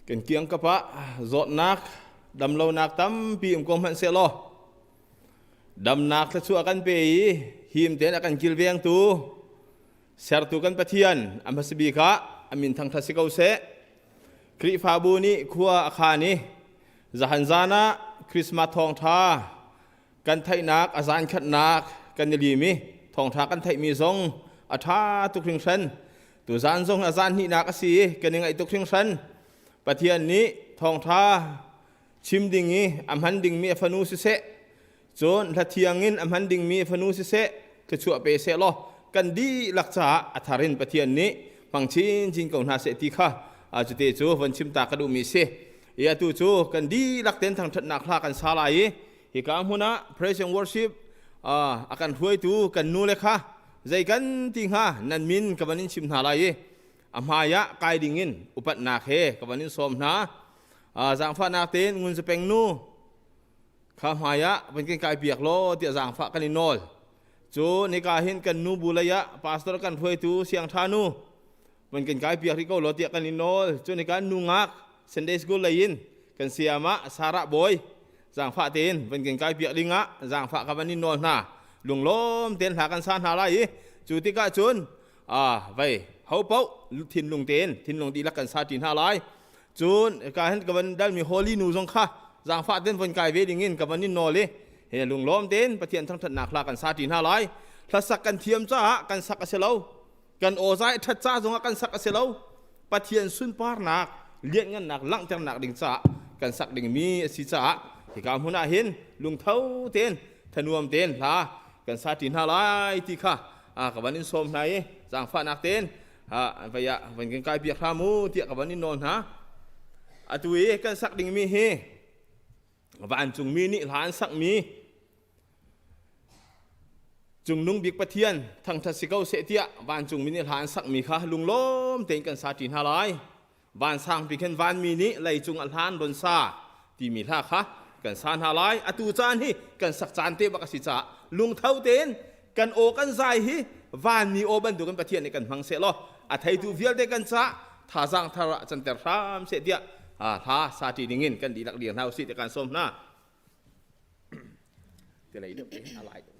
Kan kiangkap ah zawtnak, damlonak tampi um ko hmanh sehlaw damnak thluachuah kan pe i him tein a kan kilvengtu sertu kan Pathian a hmasa bik ah a min thangṭhat si ko seh. Khrihfabu nih khua a khaan i zahan zan ah Christmas thawngṭha kan theihnak a zan khatnak kan i lim i thawngṭha kan theihmi zong a ṭha tuk hringhran. Tuzan zong a zan hnihnak a si i kan i ngaih tuk hringhran. Pathian nih thawngṭha chim ding i a hman dingmi a fanu siseh, cun hla thiang in a hman dingmi a fanu siseh, thluachuah pe seh law kan dihlak caah a thar in Pathian nih hmang chinchin ko hna seh ti kha cute cu von chim ta ka duhmi si. I atu cu kan dihlak ten thangṭhatnak hla kan sa lai i hika hmun ah praise and worship a kan hruaitu kan nu le kha zei kan ti hnga nan min ka van in chim hna lai i a hmai ah kai ding in upatnak he ka van in sawm hna. Zaangfahnak tein ngun zapeng nu kha hmai ah van kan kai piak law tiah zaangfah kan i nawl. Cu nika hin kan nu bu lei ah pastor kan hruaitu siang ṭha nu van kan kai piak rih ko law tiah kan i nawl. Cu nika nu ngak Sunday school lei in kan siam ah Sarah Bawi zaangfah tein van kan kai piak ding ah zaangfah ka van in nawl hna. Lunglawm tein hla kan sa hna lai i cu tikah cun vei ho paoh thinlung tein thinlung dihlak kan sa ṭi hna lai. Cun ka hin ka van dalmi holy nu zong kha zaangfah tein von kai ve ding in ka van in nawl i he lunglawm tein Pathian thangṭhatnak hla kan sa ṭi hna lai. Hlasak kan thiam caah kan sak a si lo. Kan aw zai ṭhat ca zongah kan sak a si lo. Pathian sunparnak, lianhngannak langhternak ding caah kan sak dingmi a si caah hika hmun ah hin lungtho tein thanuam tein hla kan sa ṭi hna lai ti kha ka van in sawm hna i zaangfahnak tein vai ah van kan kai piak hram u tiah ka van in nawl hna. Atu i kan sak dingmi hi vancungmi nih hla an sakmi Cungnung bik Pathian thangṭhat si ko seh tiah vancungmi nih hla an sakmi kha lunglawm tein kan sa ṭi hna lai. Vansang bik hin vanmi nih leicung a hlan run sa timi hla kha kan sa hna lai. Atu caan hi kan sak caan te bak a si caah lungtho tein kan aw kan zai hi vanmi aw bantukin Pathian nih kan hmang seh law a theitu vialte kan caah thazaang thar ah canter hram seh tiah hla sa ṭi dingin kan dihlak dir hna usih ti kan sawm hna. Te lei deuh a lai deuh.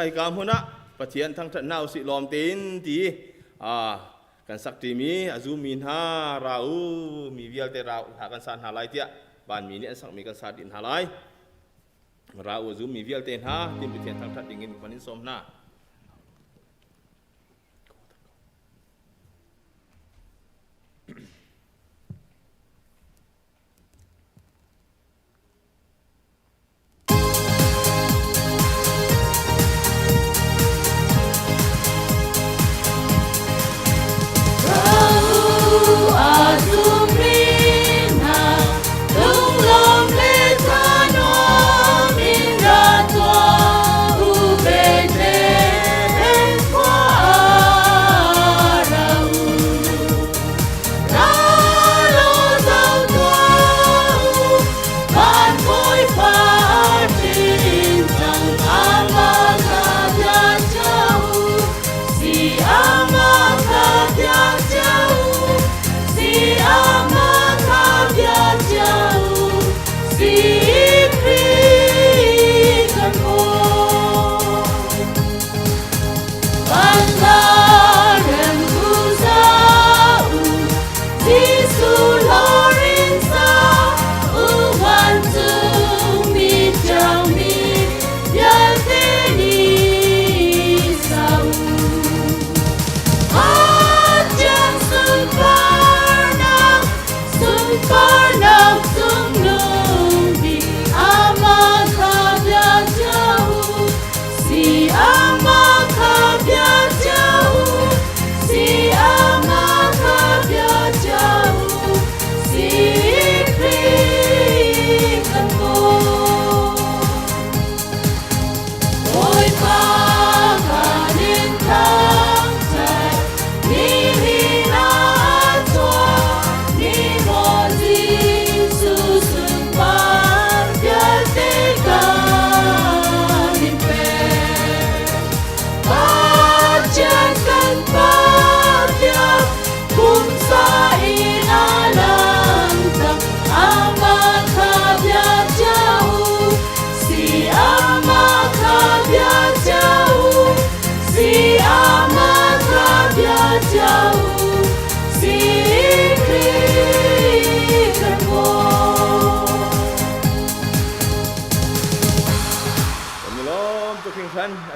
Hika hmun ah Pathian thangṭhat hna usih lawm tein ti kan sak ṭimi a zummi hna ra u, mi vialte ra hla kan sa hna lai tiah vanmi nih an sakmi kan sa dih hna lai. Ra u, a zummi vialte hna tin Pathian thangṭhat dingin kan in sawm hna.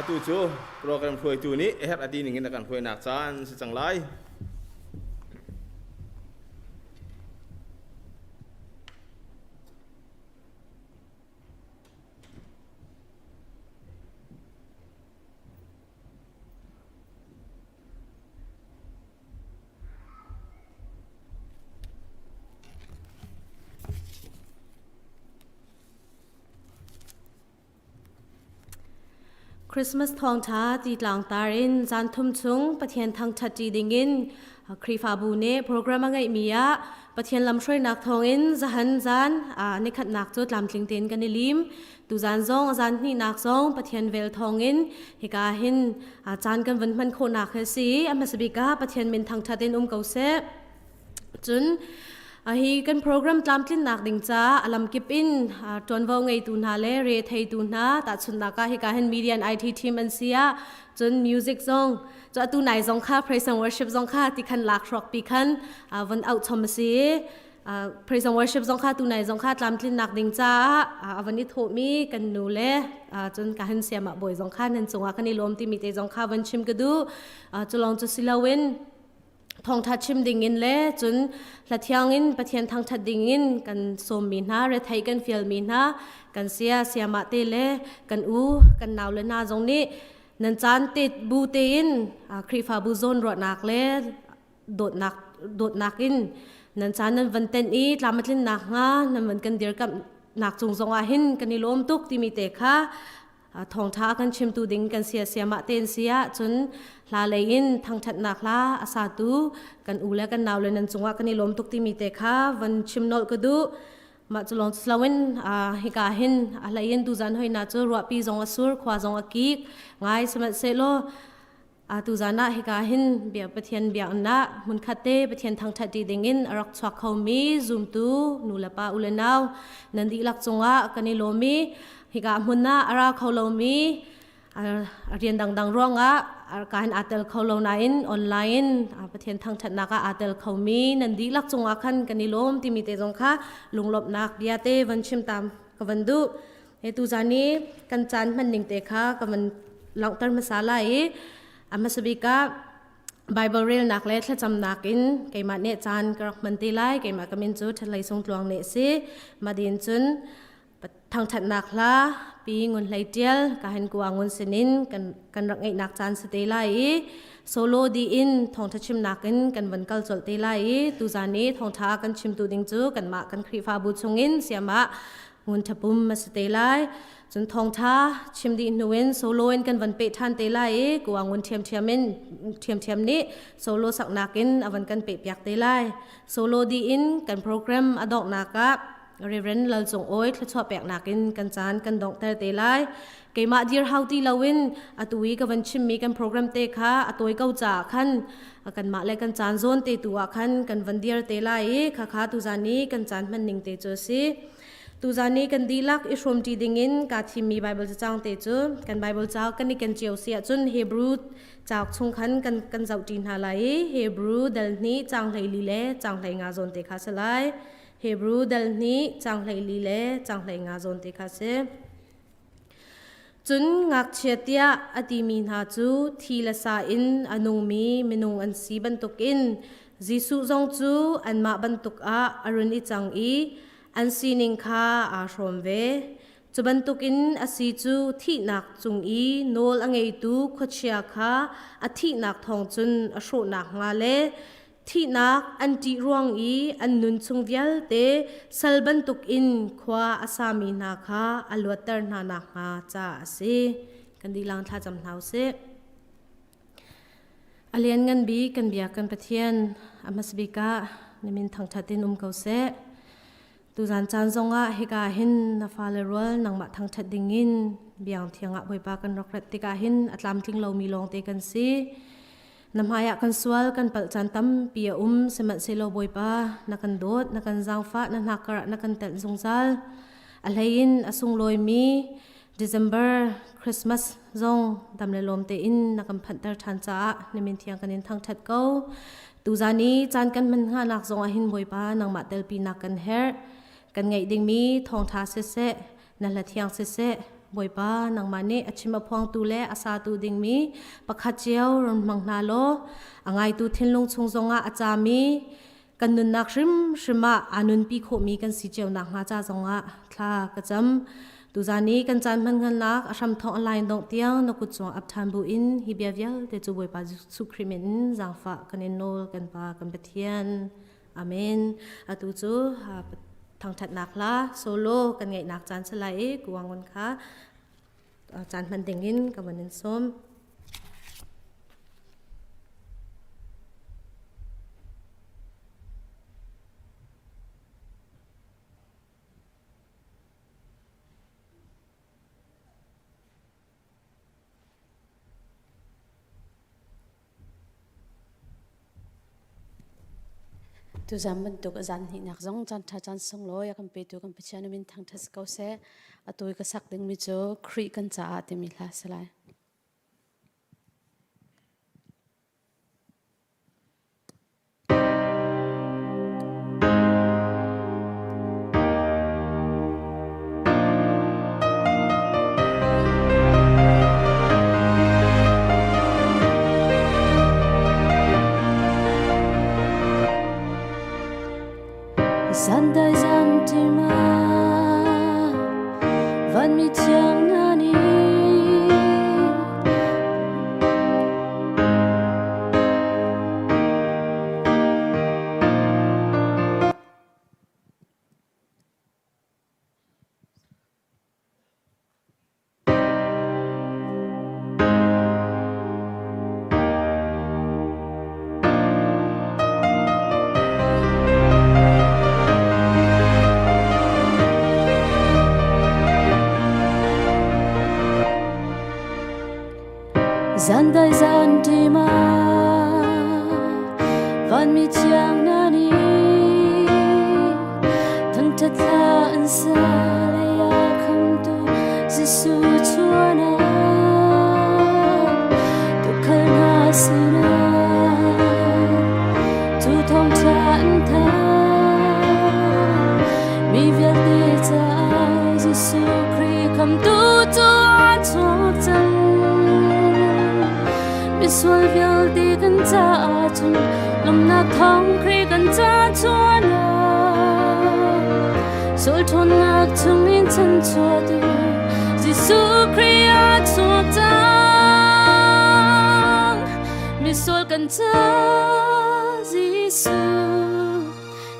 Atu cu program hruaitu nih a herh a ti ning in a kan hruainak caan si cang lai. Christmas thawngṭha ti tlangtar in zan thum chung Pathian thangṭhat ṭi dingin Khrihfabu nih program a ngeihmi ah Pathian lamhruainak thawngin zahan zan nikhatnak cu tlamtling tein kan i lim. Tuzan zong zan hnihnak zong Pathian vel thawngin hika hin caan kan vun hman khawhnak hi a si. A hmasa bik ah Pathian min thangṭhat in um ko seh. Cun hi kan program tlamtlinnak ding caah a lamkip in ṭuanvo ngeitu hna le re theitu hna tahchunhnak ah hika hin media and IT team an si ah cun music zong cu atu nai zong kha praise and worship zong kha ti khan lak hrawk pi khan von auh chom a si praise and worship zong kha tu nai zong kha tlamtlinnak ding caah a van i thawhmi kan nu le cun ka han siam ah bawi zong kha nan cungah kan i lawm timi te zong kha von chim ka duh. Culong cu si loin thawngṭha chim dingin le cun hlathiang in Pathian thangṭhat dingin kan sawmmi hna, rethei kan fialmi hna, kan sia siamah te le kan u kan nau le hna zong nih nan caan te bu tein Khrihfabu zawn ruahnak le dawtnak dawtnak in nan caan nan van tenh i tlam a tlinnak hnga nan van kan dirkamh nak cung zong ah hin kan i lawm tuk timi te kha thawngṭha a kan chimtu ding kan sia siamah ten sia cun hla lei in thangṭhatnak hla a satu kan u le kan nau le nan cungah kan i lawm tuk timi te kha van chim nolh ka duh. Mah cu lawng loin hika hin a hlei in tuzan hoina cu ruahpi zong a sur, khua zong a kik ngai. Sihmanhsehlaw tuzan ah hika hin bia Pathian biaknak hmunkhat te Pathian thangṭhat ṭi dingin a rak chuak khomi zumtu nu le pa u le nau nan dihlak cungah kan i lawm i hika hmun ah a ra kho lomi. Rian dangdang ruangah ka hin aa tel kho lo nain online Pathian thangṭhatnak ah aa tel khomi nan dihlak cungah khan kan i lawm timi te zong kha lunglawmhnak bia te van chim tam ka van duh. He tu zan i kan caan hman ning te kha ka van langhter hmasa lai i a hmasa bik ah Bible relnak le thlacamnak in keimah nih caan ka rak hman te lai. Keimah ka min cu Ṭhatlei Sung Tluang nih si. Madin cun thangṭhatnak hla pi ngun hlei ṭial ka hen kua ngun sinin kan kan rak ngeihnak caan si te lai i solo di in thawngṭha chimnak in kan van kal colh te lai i tuzan i thawngṭha kan chimtu ding cu kanmah kan Khrihfabu chungin siamah ngun ṭhapum a si te lai. Cun thawngṭha chim dih hnu in solo in kan van peh ṭhan te lai i kua ngun ṭhiamṭhiam in ṭhiamṭhiam nih solo saknak in a van kan peh piak te lai. Solo di in kan program a donghnak ah Reverend Lal Cung Awi thluachuah peknak in kan caan kan donghter te lai. Keimah dir hau ti loin atu i ka van chimmi kan program te kha a tawi ko caah khan kanmah le kan caan zawn te tu ah khan kan van dir te lai i khakha tuzan i kan caan hman ning te cu a si. Tuzan i kan dihlak i hrawmṭi dingin kaa thimmi Bible cacang te cu kan Bible ca kan i ken cio si ahcun Hebrew cauk chung khan kan kan zohṭi hna lai i Hebrew dal hnih caang 14 le caang 15 zawn te kha si lai. Hebrew dal hnih caang 14 le caang 15 zawn te kha si. Cun ngakchia tiah a timi hna cu thi le sa in a nungmi minung an si bantukin Jesuh zong cu anmah bantuk ah a run i cang i an sining kha aa hrawm ve. Cu bantukin a si cu thihnak cung i nawl a ngeitu khuachia kha a thihnak thawng cun a hrawhnak hnga le Thihnak an ṭih ruang i an nun chung vialte sal bantukin khua a sami hna kha a luatter hna nakhnga caah a si. Kan dilang thlacam hna u sih. A lianngan bik kan biak kan Pathian, a hmasa bik ah na min thangṭhat in um ko seh. Tuzan caan zongah hika hin na fale rual nangmah thangṭhat dingin biang thiang ah Bawipa kan rak rat tikah hin a tlamtling lomi lawngte kan si. Na hmaiah kan sual kan palh caan tampi a um sihmanhsehlaw Bawipa na kan dawt na kan zaangfah na hnakkar ah na kan telh zungzal. A hlei in a sunglawimi December Christmas zong dam le lawm tein na kan phanhter ṭhan caah na min thiang kan in thangṭhat ko. Tuzan i caan kan hman hnganak zong ah hin Bawipa nangmah telpinak kan herh. Kan ngeih dingmi thawngṭha siseh, na hla thiang siseh, Bawipa nangmah nih a chim a phuangtu le a satu dingmi pakhat cio run hmang hna law a ngaitu thinlung chung zongah a cami kan nunnak hrimhrim ah aa nunpi khawhmi kan si cio nakhnga ca zongah thla ka cam. Tuzan i kan caan hmanhngannak a hramthawk a lain dongh tiang na kut cungah ap ṭhan buin hi bia vialte cu Bawipa Jesuh Khrih min in zaangfah kan in nawl kan Pa kan Pathian. Amen. Atu cu thangṭhatnak hla solo kan ngeihnak caan si lai i kuangun kha caan hman dingin ka van in sawm. Tuzan bantuk a zan hnihnak zong caan ṭha caan sunglawi a kan petu kan Pathian min thangṭhat si ko seh. Atu i ka sak dingmi cu Khrih kan caah timi hla a si lai. Sandai zantima van mi thiang na ni Zandai zantima van mi thiang na ni thangthat hla an sa lei ah khamtu Jesuh chuan ah. Sinah cu thawngṭha an thanh. Mi vialte caah Jesuh Khrih khamtu cu a chuak cang. Misual vialte kan caah cun lawmhnak thawng Khrih kan ca chuahnak. Sual ṭhawnnak chungin chanchuahtu Jesuh Khrih a chuak cang. Misual kan ca Jesuh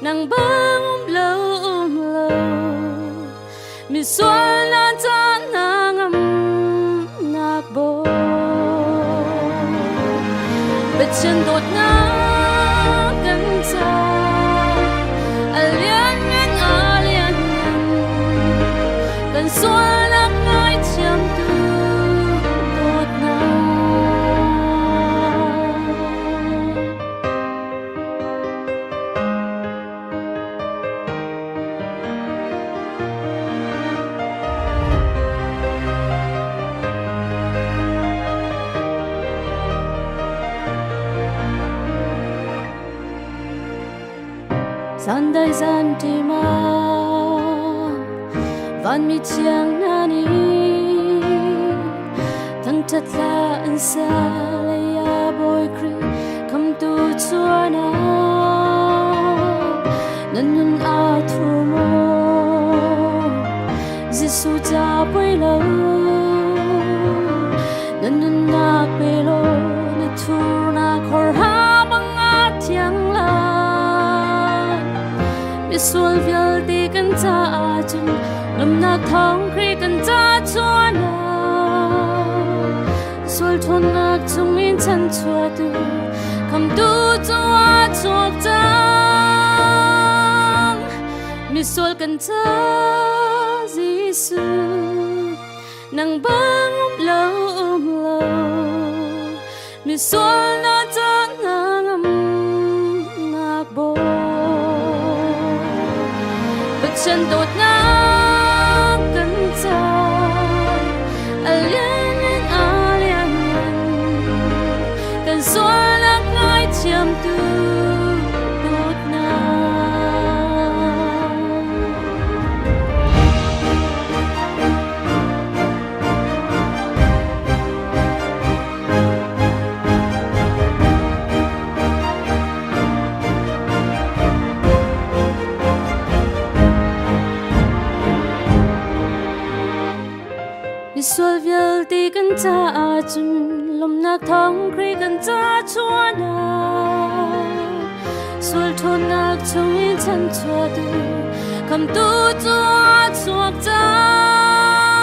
nang bang um lo um lo. Misual na ca na ngam nak bo. Pathian dawtnak kan ca a lianngan a lianngan kan sualnak ngaithiamtu dawtnak. Zandai zan tima van mi thiang na ni thangthat hla an sa leia Bawi Khrih khamtu chuana nan nun a thu maw Jesuh ca poi lo na nunnak pe law na thurnak khor ha bang a thiang lai misual vialte kan caah cun lawmhnak thawng Khrih kan ca chuahnak sual ṭhawnnak chungin chanchuahtu khamtu cu a chuak cang misual kan ca Jesuh nang bang um lo um lo misual na ca na ngam nak bo Pathian dawtnak kan ca a lianngan a lianngan kan sualnak ngaithiamtu dawtnak. Misual vialte kan caah cun lawmhnak thawng Khrih kan ca chuahnak sual ṭhawnnak chungin chanchuahtu khamtu cu a chuak cang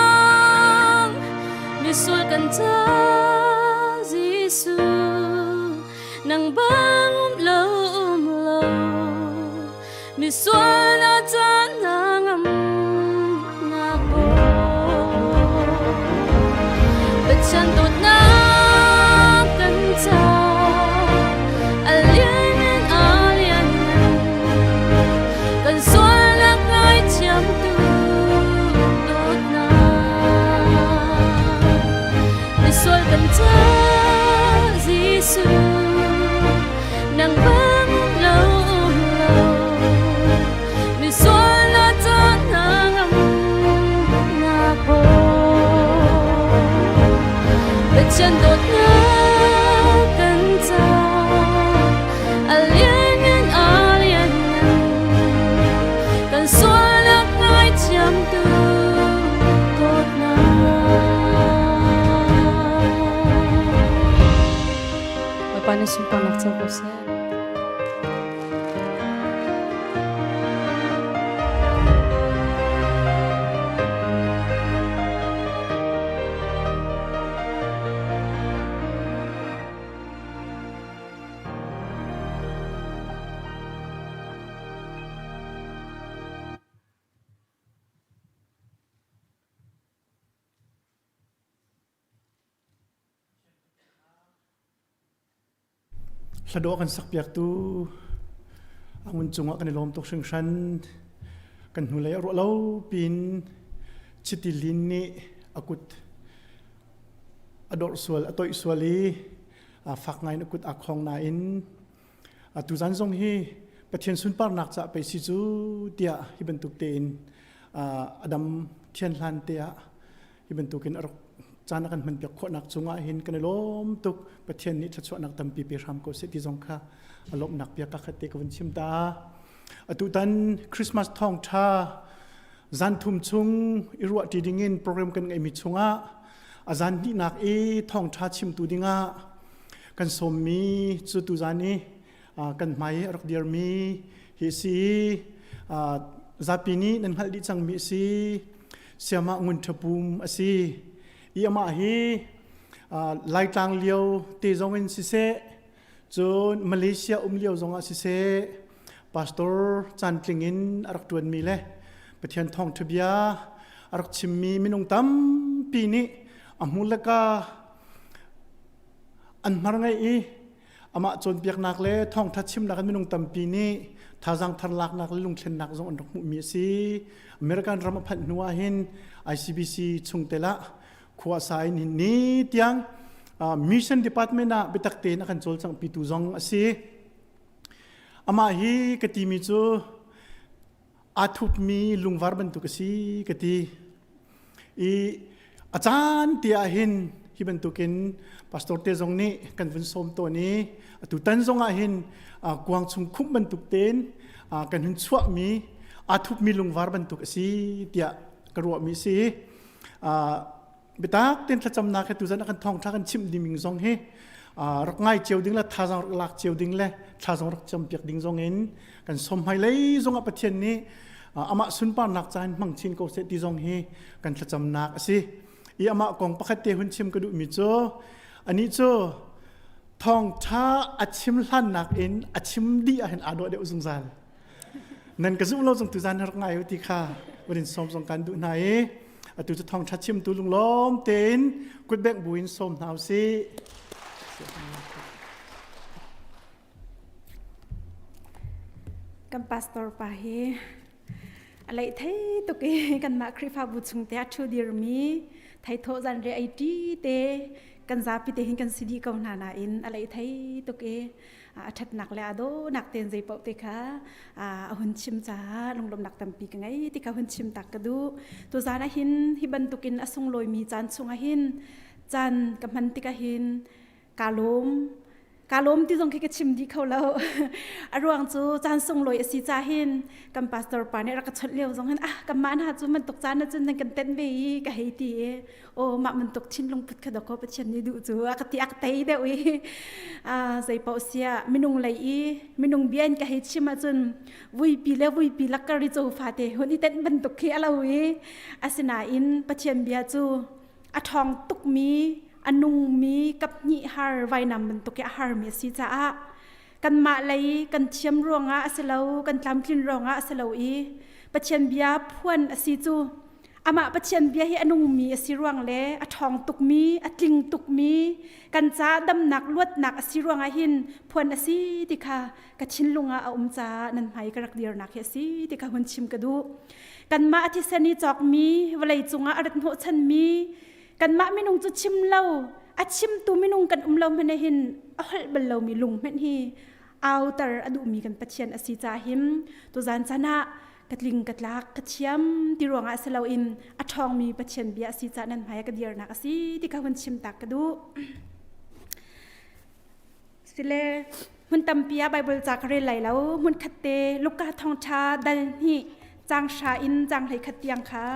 misual kan ca Jesuh nang bang um lo um lo misual na ca na ngam nak Pathian dawtnak kan ca a lianngan a lianngan kan sualnak ngaithiamtu dawtnak misual kan ca Jesuh nang bang lo um lo misual na ca na ngam nak Pathian dawtnak kan ca a lianngan a lianngan kan sualnak ngaithiamtu dawtnak. Bawipa nih sunparnak co ko seh. Hladawh kan sakpiaktu angun cungah kan i lawm tuk hringhran. Kan hnulei a ruah lo pin chiti lin nih a kut a dorh sual, a toih sual i Fak ngai in a kut aa khong nain tuzan zong hi Pathian sunparnak ca pei si cu tiah hi bantuk tein a dam thian hlan te ah hi bantukin a rak caan a kan hmanpiak khawhnak cungah hin kan i lawm tuk. Pathian nih thluachuahnak tampi pe hram ko seh ti zong kha a lawmhnak bia kakhat te ka vun chim ta. Atutan Christmas thawngṭha zan thum chung i ruahṭi dingin program kan ngeihmi chungah a zan hnihnak i thawngṭha chimtu dingah kan sawmmi cu tuzan i kan hmai a rak dirmi hi si. Zapi nih nan hngalh dih cangmi a si. Siamah Ngun Ṭha Pum a si i amah hi Laitlang lio te zong in siseh, cun Malaysia um lio zongah siseh, pastor cantling in a rak ṭuanmi le Pathian thawngṭha bia a rak chimmi minung tampi nih a hmu le ka an hmar ngai i amah cawnpiaknak le thawngṭha chimnak in minung tampi nih thazaang thar laknak le lungthlennak zong an rak hmuhmi a si. American ram a phanh hnu ah hin ICBC chungtel ah khua sa in hin ni tiang mission department ah biatak tein a kan cawlcanghpitu zong a si. Amah hi ka timi cu aa thupmi lungvar bantuk a si ka ti. I a caan te ah hin hi bantukin pastor te zong nih kan vun sawm tawn i atu tan zong ah hin kuang chung khumh bantuk tein kan hun chuahmi aa thupmi lungvar bantuk a si tiah ka ruahmi a si. Biatak tein thlacamnak he tuzan a kan thawngṭha kan chimh ding zong hi rak ngai cio ding le thazaang rak lak cio ding le thla zong rak campiak ding zong in kan som hmailei zong ah Pathian nih amah sunparnak ca in hmang chin ko seh ti zong hi kan thlacamnak a si. I amah kong pakhat te hun chim ka duhmi cu anih cu thawngṭha a chim hlannak in a chim dih ahhin aa dawh deuh zungzal. Nan ka zumh lo zong tuzan rak ngai u ti kha van in sawm zong kan duh hna i atu cu thawngṭha chimtu lunglawm tein kutbengh buin sawm hna usih. Kan pastor pa hi a leih thei tuk i kanmah Khrihfabu chung te a ṭhu dirmi thaithawh zanriah ei ṭi te kan zapi te hin kan si dih ko hna nain a leih thei tuk i a ṭhatnak le a dawhnak tein zei paoh te kha a hun chim caah lunglawmhnak tampi ka ngei ti kha hun chim tak ka duh. Tuzaan ah hin hi bantukin a sunglawimi caan chungah hin caan ka hman tikah hin kaa lawm. Kaa lawm ti zong khi ka chim dih kho lo. A ruang cu caan sunglawi a si ca hin kan pastor pa nih rak ka chawnh lio zong hin ah kanmah hna cu bantuk caan ahcun nan kan tenh ve i ka hei ti i aw mah bantuk thinlung put kha dawkaw Pathian nih duh cu a ka ti a ka tei deuh i zei paoh siah minung lei i minung bia in ka hei chim ahcun vuipi le vuipi lakkar i cawfa te hun i tenh bantuk khi a lo i asinain Pathian bia cu a ṭhawng tukmi a nungmi kaphnih har vainam bantuk i a harmi a si caah kanmah lei kan thiam ruangah a si lo kan tlamtlin ruangah a si lo i Pathian bia phuan a si cu amah Pathian bia hi a nungmi a si ruang le a ṭhawng tukmi a tling tukmi kan ca damnak luatnak a si ruangah hin phuan a si ti kha ka thinlung ah a um caah nan hmai ka rak dirnak hi a si ti kha hun chim ka duh. Kanmah a thisen i cawkmi vawlei cungah a rat hnawhchanmi kanmah minung cu chim lo a chimtu minung kan um lo hmanh hin a holh bal lomi lung hmanh hi auter a duhmi kan Pathian a si caah hin tuzan chan ah ka tling ka tlak ka thiam ti ruangah si loin a ṭhawngmi Pathian bia a si caah nan hmai ka dirnak a si ti kha hun chim tak ka duh. Sile hmun tampi ah Bible ca ka rel lai lo. Hmun khat te Luka thawngṭha dal hnih caang hra in caang 11 tiang kha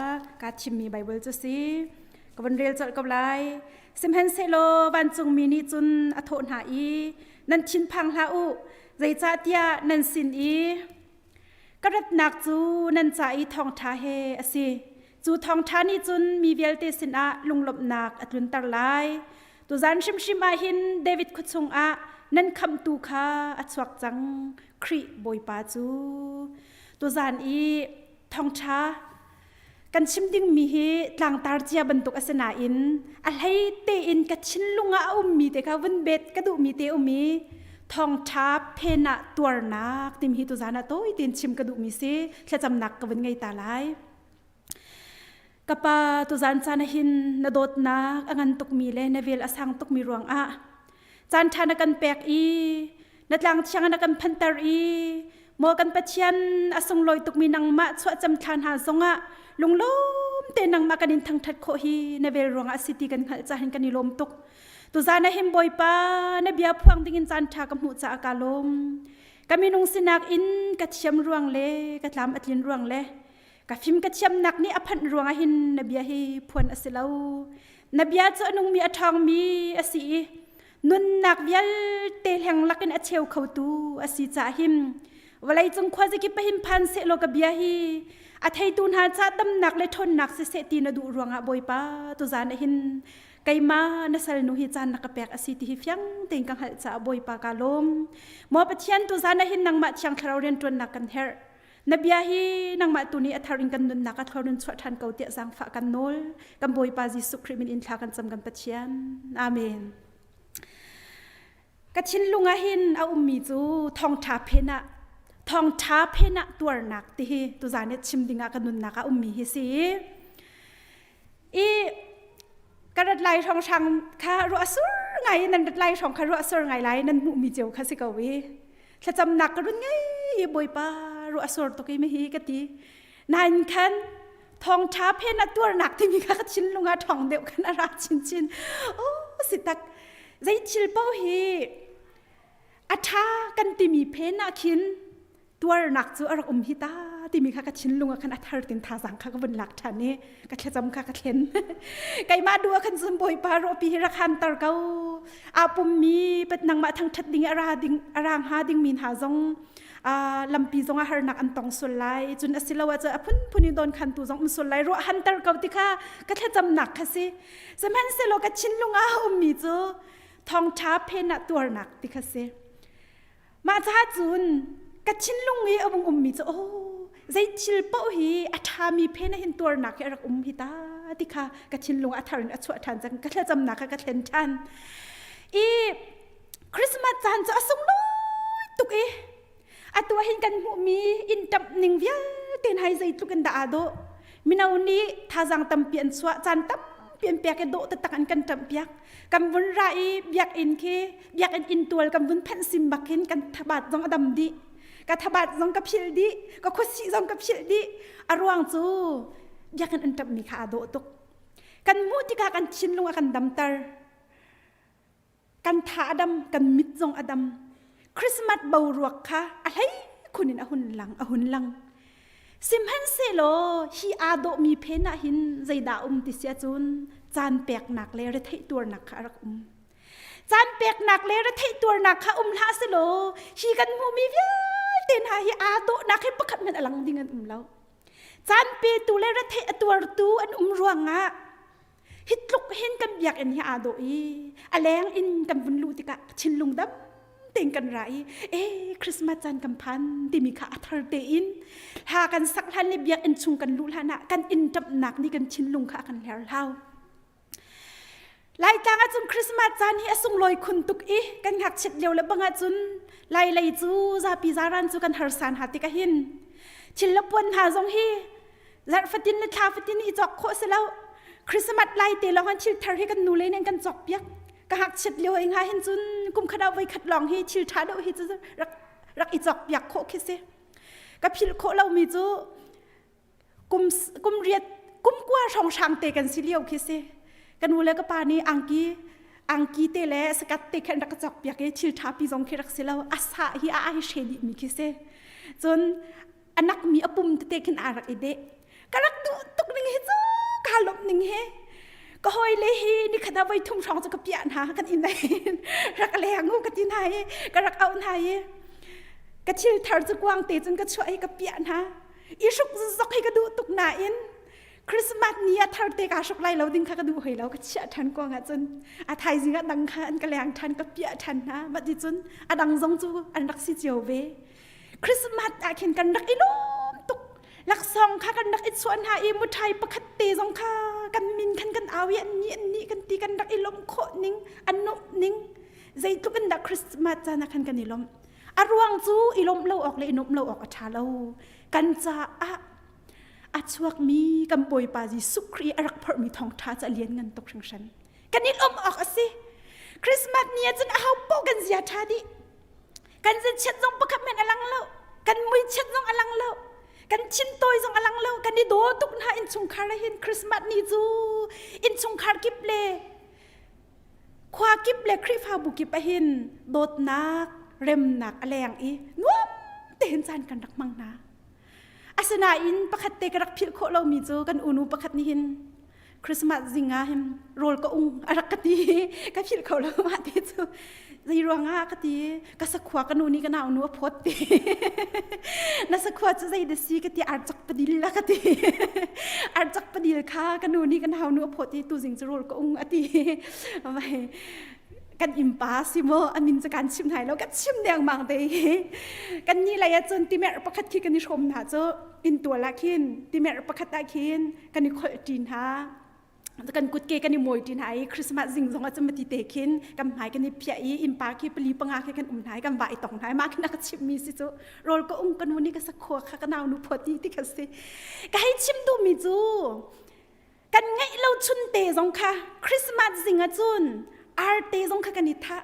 kaa thimmi Bible cu si. Ka vun rel colh ko lai. Sihmanhsehlaw vancungmi nih cun a thawh hna i nan thinphang hlah u, zeicahtiah nan sin i ka ratnak cu nan ca i thawngṭha he a si. Cu thawngṭha nih cun mi vialte sinah lunglawmhnak a tlunter lai. Tuzan hrimhrim ah hin David khua chungah nan khamhtu kha a chuak cang, Khrih Bawipa cu. Tuzan i thawngṭha kan chim dingmi hi tlangtar cia bantuk a si nain a hlei tein ka thinlung ah a ummi te kha vun bet ka duhmi te um i thawngṭha phen ah tuarnak timi hi tuzan ah tawi tein chim ka duhmi si thlacamnak ka vun ngei ta lai. Ka pa tuzan caan ah hin na dawtnak a ngan tukmi le na vel a sang tukmi ruangah. Caan ṭha na kan pek i na tlang thiang na kan phanter i maw kan Pathian a sunglawi tukmi nangmah chuahcam thla hna zongah lunglawm te nangmah kan in thangṭhat khawh hi na vel ruangah a si ti kan hngalh caah hin kan i lawm tuk. Tuzan ah hin Bawipa na bia phuang dingin caan ṭha ka hmuh caah kaa lawm. Ka minung sinak in ka thiam ruang le ka tlam a tlin ruang le ka fim ka thiamnak nih a phanh ruangah hin na bia hi phuan a si lo. Na bia cu a nungmi a ṭhawngmi a si i nunnak vialte hleng lakin a cheu khotu a si caah hin vawleicung khuazakip ah hin phan sehlaw ka bia hi a theitu hna ca damnak le ṭhawnnak siseh ti na duh ruangah Bawipa tuzan ah hin keimah na salnu hi caan na ka pek a si ti hi fiang tein ka hngalh caah Bawipa ka lawm. Maw Pathian tuzan ah hin nangmah Thiang Thlarau rianṭuannak kan herh. Na bia hi nangmah tu nih a thar in kan nunnak a thlor in chuah ṭhan ko tiah zaangfah kan nawl. Kan Bawipa Jesuh Khrih min in thla kan cam kan Pathian. Amen. Ka thinlung ah hin a ummi cu thawngṭha phen ah thawngṭha phen ah tuarnak ti hi tuzan i chim dingah ka nunnak ah ummi hi si. I ka rat lai hrawnghrang kha ruah sur ngai nan rat lai hrawng kha ruah sur ngai lai nan hmuhmi cio kha si ko i thlacamnak ka run ngei i Bawipa ruah sur tuk i mi hi ka ti. Nain khan thawngṭha phen ah tuarnak timi kha ka thinlung ah ṭhawng deuh khan a ra chinchin. Oh si tak zei thil paoh hi a ṭha kan timi phen ah khin tuarnak cu a rak um hi ta timi kha ka thinlung ah khan a thar tin thazang kha ka vun lak ṭhan i ka thlacam kha ka thlen. Keimah duh ah khan cun Bawipa rawpi hi rak hanter ko. Aa pummi pat nangmah thangṭhat ding a ra ding a ra hnga dingmi hna zong lampi zong ah harnak an tong sual lai cun asilo ah cun a phunphun in dawnkhantu zong um sual lai ruah hanter ko ti kha ka thlacamnak kha si sihmanhsehlaw ka thinlung ah a ummi cu thawngṭha phen ah tuarnak ti kha si mah caah cun ka thinlung i a vung ummi cu oh zei thil paoh hi a ṭhami phen ah hin tuarnak hi a rak um hi ta ti kha ka thinlung a thar in a chuah ṭhan cang ka thlacamnak kha ka thlen ṭhan i Christmas caan cu a sunglawi tuk i atu ah hin kan hmuhmi inn ṭamh ning vialte hna hi zeitluk in dah aa dawh. Mino nih thazaang tampi an chuah, caan tampi an pek i dawh taktak an kan ṭamhpiak. Kan vun ra i biakinn khi biakinn inntual kan vun phanh sim bak hin kan thabat zong a dam dih. Ka thabat zong ka philh dih, ka khuasih zong ka philh dih. A ruang cu biakinn an ṭamhmi kha aa dawh tuk. Kan hmuh tikah kan thinlung a kan damter. Kan tha a dam, kan mit zong a dam. Christmas boruak kha a hlei khun in a hun lang, a hun lang. Sihmanhsehlaw hi aa dawhmi phen ah hin zeidah um ti si ahcun caan peknak le retheih tuarnak kha a rak um. Caan peknak le retheih tuarnak kha um hlah selaw hi kan hmuhmi vialte hna hi aa dawhnak hi pakhat hmanh a lang ding an um lo. Caan petu le retheih a tuartu an um ruangah Hi tluk hin kan biakinn hi aa dawh i a leng in kan vun luh tikah thinlung dam tein kan ra i e Christmas caan kan phan timi kha a thar tein hla kan sak hlan le biakinn chung kan luh hlan ah kan inn ṭamhnak nih kan thinlung kha a kan hler hlau. Laitlang ahcun Christmas caan hi a sunglawi khun tuk i kan ngakchiat lio le bang ahcun Lai lei cu zapi zaran cu kan harsan ha tik ahhin thil le puan hna zong hi zarh fatin le thla fatin i cawk khawh si lo Christmas lai te lawng an thil thar hi kan nu le nih kan cawk piak ka ngakchiat lio i nga hin cun kum khat ah voi khat lawng hi thil ṭha deuh hi cu rak rak i cawk piak khawh khi si ka philh khawh lomi cu kum kum riat kum kua hrawng hrang te kan si lio khi si ka nu le ka pa nih angki angki te le sakat te khan rak ka cawk piak i thil ṭha pi zong khi rak si lo a sa hi a ai hre dih mi khi si cun a nakmi a pum tete khin aa rak i deh ka rak duh tuk ning hi cu kaa lawmh ning hi ka hawile hi nikhat ah voi thum hrawng cu ka piah hna kan inn rak leng u ka ti hna i ka rak auh hna i ka thil thar cu kuang te cun ka chuah i ka piah hna i hruk zok hi ka duh tuk nain Christmas ni ah thar te kaa hruk lai lo ding kha ka duh hoi lo ka chiah ṭhan kuang ah cun a thaizing ah dang kha an ka leng ṭhan ka piah ṭhan hna mah ti cun a dang zong cu an rak si cio ve Christmas ah khin kan rak i lawm tuk. Laksawng kha kan rak i chuah hna i muṭhai pakhat te zong kha kan min khan kan au i an nih an nih kan ti kan rak i lawmh khawh ning an nuamh ning zeitluk in dah Christmas caan ah khan kan i lawmh. A ruang cu i lawmh lo awk le i nuamh lo awk a ṭha lo. Kan caah a chuakmi kan Bawipa Jesuh Khrih a rak phorhmi thawngṭha cu a lianngan tuk hringhran. Kan i lawmh awk a si. Christmas ni ah cun aho paoh kan zia ṭha dih. Kan zinchiat zong pakhat men a lang lo. Kan muichiat zong a lang lo. Kan thintawi zong a lang lo. Kan i daw tuk hna innchungkhar ah hin Christmas ni cu innchungkhar kip le khua kip le Khrihfabu kip ah hin dawtnak, remnak a leng i nuam tein caan kan rak hmang hna. Asinain pakhat te ka rak philh khawh lomi cu kan unu pakhat nih hin Christmas zing ah hin rawl ka ung a rak ka ti ka philh kho lo mah te cu zei ruangah ka ti ka sakhua ka nu nih ka nau nu a phawt ti na sakhua cu zei da si ka ti archak padil la ka ti archak padil kha ka nu nih ka nau nu a phawt i tu zing cu rawl ka ung a ti kan innpa si maw a min cu kan chim hna lo kan chim dengmang te hi kan ni lei ah cun timerh pakhat khi kan i hrawm hna cu inntual ah khin timerh pakhat ah khin kan i kholh ṭi hna kan kutke kan i mawi ṭi hna i Christmas zing zong ah cun mati te khin kan hmai kan i phiah i innpa khi pali panga khi kan um hna i kan va i tong hna i mah khin a ka chimmi si cu rawl ka ung ka nu nih ka sakhua kha ka nau nu phawt ti kha si ka hei chim duhmi cu kan ngeih lo chun te zong kha Christmas zing ah cun ar te zong kha kan i thah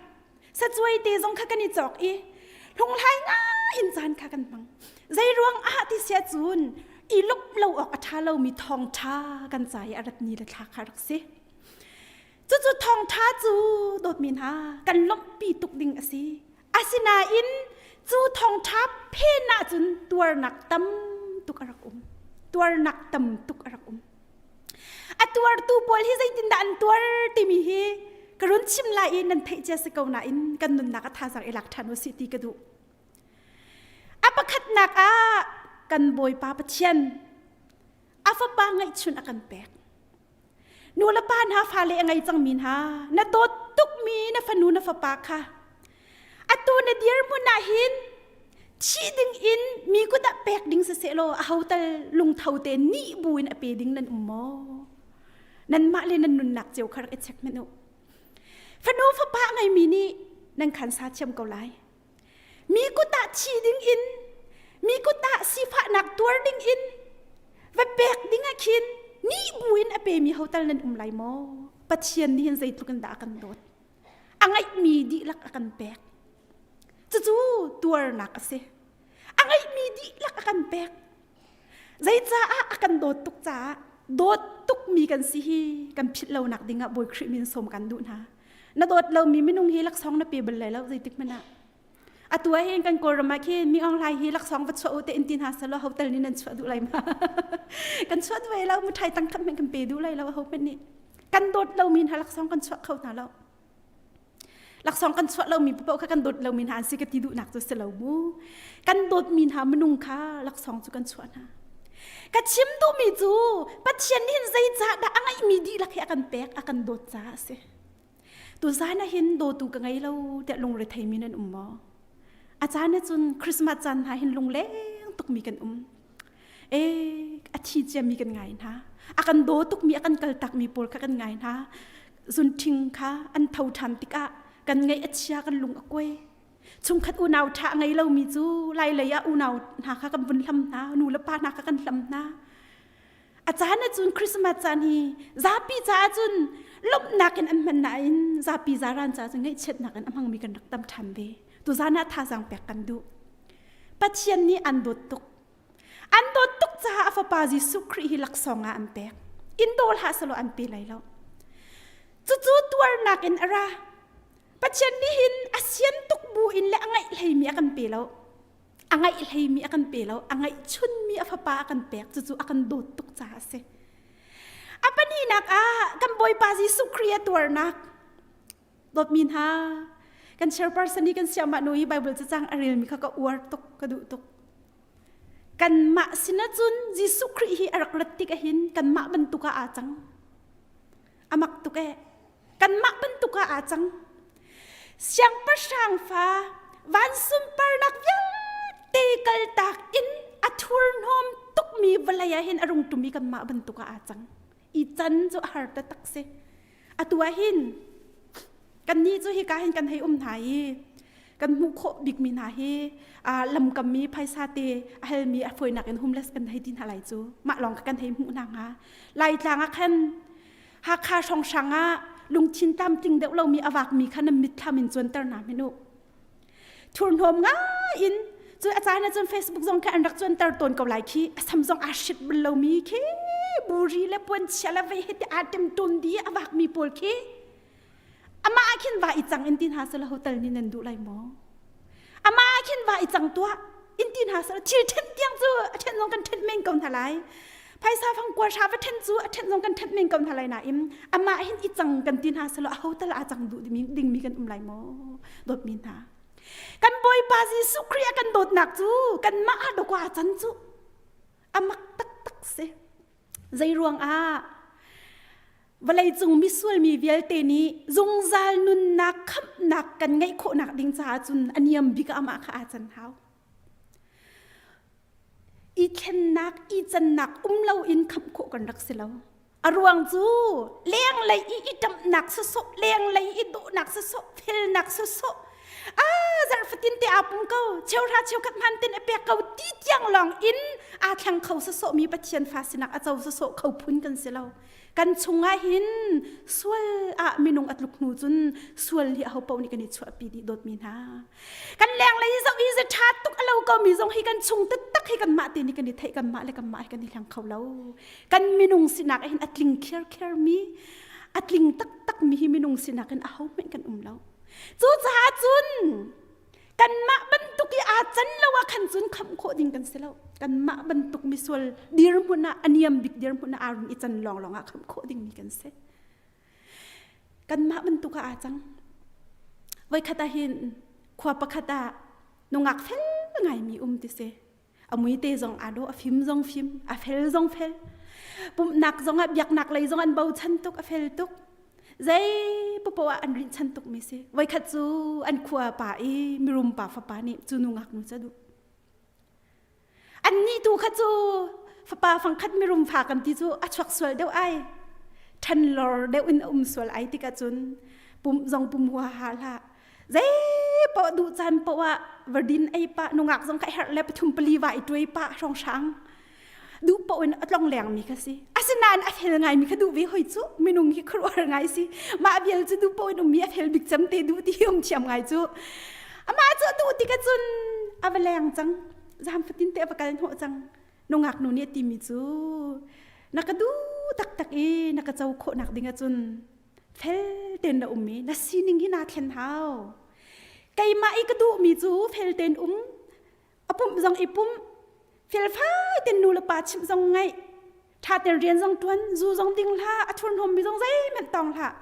sacuai te zong kha kan i cawk i hlunghlai ngai in caan kha kan hmang zei ruang ah ti sia cun i lup lo awk a ṭha lomi thawngṭha kan ca i a rat ni le thla kha rak si cucu thawngṭha cu dawtmi hna kan lawmhpi tuk ding a si asinain cu thawngṭha phen ahcun tuarnak tam tuk a rak um tuarnak tam tuk a rak um A tuartu pawl hi zeitindah an tuar timi hi ka run chim lai i nan theih cia si ko nain kan nunnak a thazaang i lak ṭhan u sih ti ka duh. A pakhatnak ah kan Bawipa Pathian a fapa ngeihchun a kan pek. Nu le pa hna fale a ngei cangmi hna na dawt tukmi na fanu na fapa kha Atu na dirhmun ah hin thi ding in mi kut ah pek ding siseh law aho tal lungtho te nih bu in a pe ding nan um maw? Nanmah le nan nunnak cio kha rak i check hmanh u. Fanu fapa ngeimi nih nan khan sa thiam ko lai. Mi kut ah thi ding in mi kut ah sifahnak tuar ding in va pek ding ah khin nih bu in a pemi ho tal nan um lai maw? Pathian nih hin zeitluk in dah a kan dawt. A ngeihmi dihlak a kan pek. Cucu tuarnak a si. A ngeihmi dihlak a kan pek. Zeicaah a kan dawt tuk caah dawt tukmi kan si hi kan philh lonak dingah Bawi Khrih min sawm kan duh hna. Na dawt lomi minung hi laksawng na pe bal lai lo zeitik hmanh ah. Atu ah hin kan Kawlram ah khin mi Aung Hlaing hi laksawng va chuah u te in ti hna selaw hotel nih nan chuah duh lai ma? kan chuah duh lai lo muthai tang khat hmanh kan pe duh lai lo ho hmanh nih. Kan dawt lomi hna laksawng kan chuah kho hna lo. Laksawng kan chuah lomi paoh kha kan dawt lomi hna an si ka ti duhnak cu si lo mu. Kan dawtmi hna minung kha laksawng cu kan chuah hna. Ka chim duhmi cu Pathian nih hin zeicah dah a ngeihmi dihlak hi a kan pek, a kan dawt caah a si. Tuzan ah hin dawtu ka ngei lo tiah lungretheimi nan um maw? A caan ah cun Christmas caan hna hin lungleng tukmi kan um. Eh, a thi ciami kan ngai hna. A kan daw tukmi, a kan kaltakmi pawl kha kan ngai hna. Zunṭhing kha an tho ṭhan tikah kan ngaih a chia, kan lung a kuai. Chungkhat unau ṭha a ngei lomi cu lai lei ah unau hna kha kan vun hlam hna, nu le pa hna kha kan hlam hna. A caan ah cun Christmas caan hi zapi caah cun lawmhnak in an hman nain zapi zaran caah cun ngaihchiatnak in a hmangmi kan rak tam ṭhan ve. Tuzan ah thazaang pek kan duh. Pathian nih an dawt tuk. An dawt tuk caah a fapa Jesuh Khrih hi laksawng ah an pek. In daw hlah selaw an pe lai lo. Cucu tuarnak in a ra. Pathian nih hin a sian tuk bu in le a ngaih hleimi a kan pe lo. A ngaih hleimi a kan pe lo. A ngaihchunmi a fapa a kan pek. Cucu a kan dawt tuk caah a si. A pahnihnak ah kan Bawipa Jesuh Khrih a tuarnak dawtmi hna kan chairperson i kan siamah nu i Bible cacang a relmi kha ka uar tuk ka duh tuk kanmah sinah cun Jesuh Khrih hi a rak rat tik ahhin kanmah bantuk ah aa cang a mak tuk eh kanmah bantuk ah aa cang siangpahrang fa van sunparnak vialte kaltak in a thurhnawm tukmi vawlei ah hin a rung tum i kanmah bantuk ah aa cang i can cu a har taktak si atu ah hin kannih cu hika hin kan hei um hna i kan hmuh khawh bikmi hna hi lamkam mi phaisa te a halmi a fawinak in homeless kan hei ti hna lai cu mah lawng kan hei hmuh hna hnga laitlang ah khan Hakha hrawnghrang ah. lungthin tlamtling deuh lomi a vakmi kha nan mitthlam in cuanter hna hmanh u. Thurhnawm ngai in cu a caan ah cun Facebook zong kha an rak cuanter tawn ko lai khi a sam zong aa hrit bal lomi khi buri le puanchia le vei he ti aa ṭemṭawn di a vakmi pawl khi amah ah khin va i cang in ti hna selaw hotel nih nan duh lai maw? Amah ah khin va i cang tuah in ti hna selaw thil ṭhen tiang cu a ṭhen zong kan ṭhen men ko hna lai. Phaisa fang kua hra va ṭhen cu a ṭhen zong kan ṭhen men ko hna lai nain amah hin i cang kan ti hna selaw aho tal aa cang duh dingmi kan um lai maw? Dawtmi hna. Kan Bawipa Jesuh Khrih a kan dawtnak cu kanmah ah dawk aa can cu a mak taktak si. Zei ruangah Vawleicung misual mi vialte nih zungzal nunnak khamhnak kan ngeih khawhnak ding caah cun a niam bik ah amah kha aa can hau. I thlennak, i cannak um loin khamh khawh kan rak si lo. A ruang cu lenglei i i ṭamhnak sawsawh, lenglei i dawhnak sawsawh, felnak sawsawh, ah zarhfatin te aa pum ko, cheuhra cheukhat hman ten a pek ko ti tiang lawng in aa thleng kho sawsawh mi Pathian fa sinak a co sawsawh kho phun kan si lo. Kan chungah hin sual ah minung a tluk hnu cun sual hi aho paoh nih kan i chuahpi dih dawtmi hna. Kan lenglei zoh i ze ṭha tuk a lo ko mi zong hi kan chung taktak hi kanmah te nih kan i theih kanmah le kanmah hi kan i hleng kho lo. Kan minung sinak hin a tling khiarkhiar mi a tling taktak mi hi minung sinak in aho hmanh kan um lo. Cucaah cun kanmah bantuk i aa can lo ah khan cun khamh khawh ding kan si lo. Kanmah bantuk misual dirhmun ah a niam bik dirhmun ah aa run i can lawnglawng ah khamh khawh dingmi kan si. Kanmah bantuk ah aa cang. Voikhat ah hin khua pakhat ah nungak fel ngaimi um ti si. A mui te zong aa dawh, a fim zong fim, a fel zong fel. Pumhnak zong ah biaknak lei zong an bochan tuk, a fel tuk. Zei popo ah an rinhchan tuk mi si. Voikhat cu an khua pa i mirum pa fapa nih cu nu ngaknu cu a duh. Annih tu kha cu fapa fangkhat mirum fa kan ti cu a chuak sual deuh ai. Ṭhanlor deuh in a um sual ai tikah cun pum zong pum huaha hlah. Zei paoh duh caan paoh ah verdin ei pah nungak zong kha herh le pathum pali va i tuai pah hrawnghrang duh paoh in a tlong lengmi kha si. Asinain a fel ngaimi kha duh ve hoi cu minung hi khuaruahhar ngai si. Mah vial cu duh paoh in ummi a fel bik cem te duh ti um thiam ngai cu. Amah cu duh tikah cun a va leng cang. Zam fatin te a va kal hnawh cang. Nungak nu nih a timi cu na ka duh taktak i na ka co khawhnak ding ahcun fel tein na um i na sining hi naa thlen hau. Keimah i ka duhmi cu fel tein um, a pumh zong i pumh, felfai tein nu le pa chimh zong ngaih, ṭha tein rian zong ṭuan, zu zong ding hlah, a thurhnawmmi zong zeihmanh tawng hlah.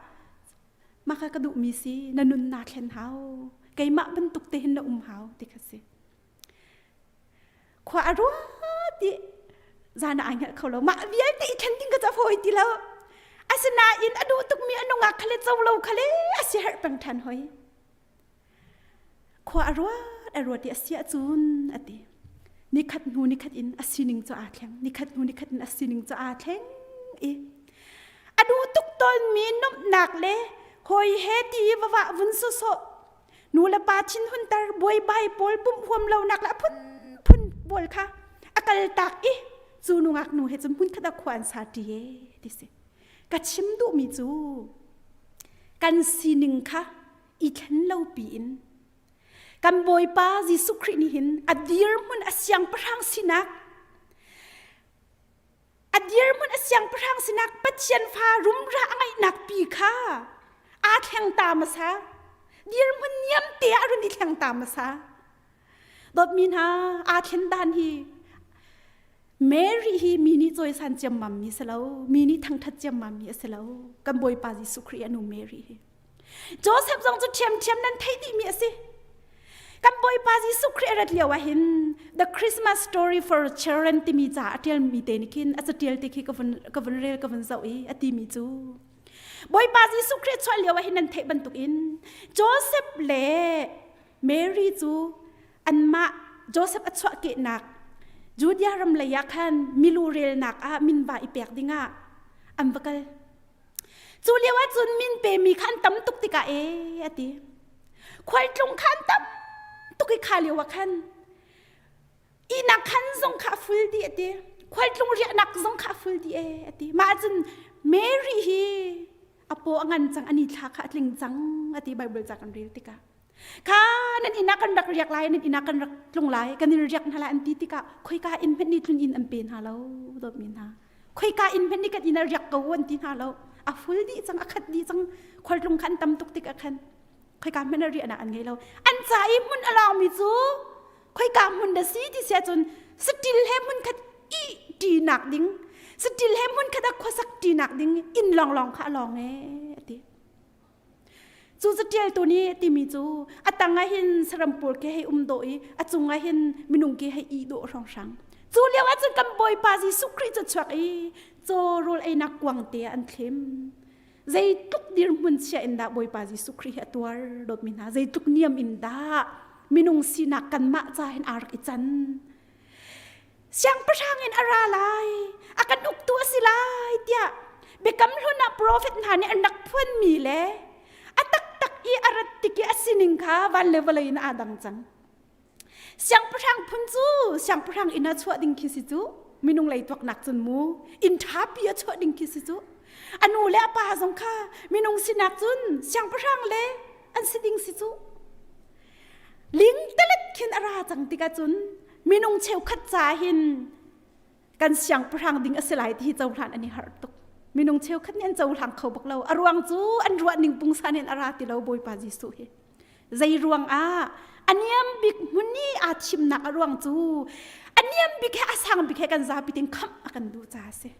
Mah kha ka duhmi si, na nun naa thlen hau. Keimah bantuk te hin na um hau ti kha si. Khua a ruat i zan ah ai hngalh kho lo. Mah vialte i thlen ding ka ca fawi ti lo. Asinain a duh tukmi a nungak kha le co lo kha le a siaherh peng ṭhan hoi. Khua a ruat a ruat i a si ahcun a ti. Nikhat hnu nikhat in a sining cu aa thleng. Nikhat hnu nikhat in a sining cu aa thleng i a duh tuk tawnmi nuamhnak le hawi he ti va vah vun sawsawh nu le pa thinhunter buaibai pawl pumh huam lonak le a phunphun pawl kha a kal tak i cu nungak nu he cun hmunkhat ah khua an sa ṭi e ti si ka chim duhmi cu kan sining kha i thlen lo piin kan Bawipa Jesuh Khrih nih hin a dirhmun a siangpahrang sinak A dirhmun a siangpahrang sinak Pathian fa rumra a ngeihnak pi kha aa thleng ta hmasa. Dirhmun niam te ah a run i thleng ta hmasa. Dawtmi hna, aa thlen dan hi Mary hi mi nih cawisan ciammam mi si lo, mi nih thangṭhat ciammam mi a si lo. Kan Bawipa Jesuh Khrih a nu Mary hi. Joseph zong cu ṭhiamṭhiam nan theih dihmi a si. Kan Bawipa Jesuh Khrih a rat lio ah hin The Christmas Story for Children timi ca a ṭialmi te nih khin a caṭial te khi ka vun ka vun rel ka vun zoh i a timi cu Bawipa Jesuh Khrih chuah lio ah hin nan theih bantukin Joseph le Mary cu anmah Joseph a chuahkehnak Judea ram lei ah khan milu relnak ah min va i pek dingah an va kal. Cu lio ah cun min pemi kha an tam tuk tikah e a ti. Khualtlung kha an tam tuk i kha lio ah khan ihnak khan zong kha a ful dih a ti. Khualtlung riahnak zong kha a ful dih e a ti. Mah cun Mary hi A paw a ngan cang, ani thla kha a tling cang ati Bible ca kan rel tikah. Kha nan inn ah kan rak riak lai, nan inn ah kan rak tlung lai, kan in riak hna lai an ti tikah khoika inn hmanh nih tlun inn an pe hna lo dawtmi hna. Khoika inn hmanh nih kan inn ah riak ko an ti hna lo. A ful dih cang, a khat dih cang, khualtlung kha an tam tuk tikah khan khoika hmanh ah riahnak an ngei lo. An ca i hmun a lawngmi cu khoika hmun dah si ti si ahcun saṭil he hmunkhat i ṭinak ding saṭil he hmunkhat ah khuasak ṭinak ding inn lawnglawng kha a lawng ee a ti. Cu caṭialtu nih timi cu a tang ah hin saram pawl khi hei um dawh i a cung ah hin minung khi hei i dawh hrawnghrang. Cu lio ah cun kan Bawipa Jesuh Khrih cu chuak i caw rawl einak kuang te ah an thlim. Zeitluk dirhmun chia in dah Bawipa Jesuh Khrih hi a tuar dawtmi hna zeitluk niam in dah minung sinak kanmah ca hin aa rak i can. Siangpahrang in a ra lai, a kan uktu a si lai tiah biakam hlun ah profet hna nih an rak phuanmi le a taktak i a rat tik i a sining kha van le vawlei in aa dang cang. Siangpahrang phun cu siangpahrang inn ah chuah ding khi si cu minung lei tuaknak cun mu inn ṭhapi a chuah ding khi si cu a nu le a pa zong kha minung sinak cun siangpahrang le an si ding si cu lingtelet khin a ra cang tikah cun minung cheukhat ca hin kan siangpahrang ding a si lai ti hi cohlan an i harh tuk minung cheukhat nih an cohlang kho bak lo a ruang cu an ruah ning pungsan in a ra ti lo bawipa Jesuh hi zei ruang ah a niam bik hmun i aa thimnak a ruang cu a niam bik he a sang bik he kan zapi tein khamh a kan duh caah a si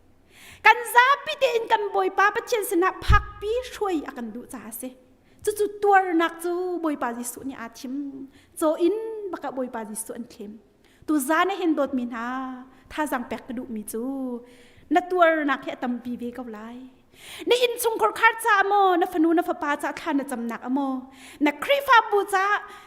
kan zapi tein kan bawipa Pathian sinah phakpi hruai a kan duh caah a si Cucu tuarnak cu Bawipa Jesuh nih aa thim. Caw in bakah Bawipa Jesuh an thlim. Tu zan ah hin dawtmi hna thazang pek ka duhmi cu na tuarnak hi a tampi ve ko lai. Na innchungkhar khar ca maw, na fanu na fapa ca thla na camnak maw, na Khrihfabu ca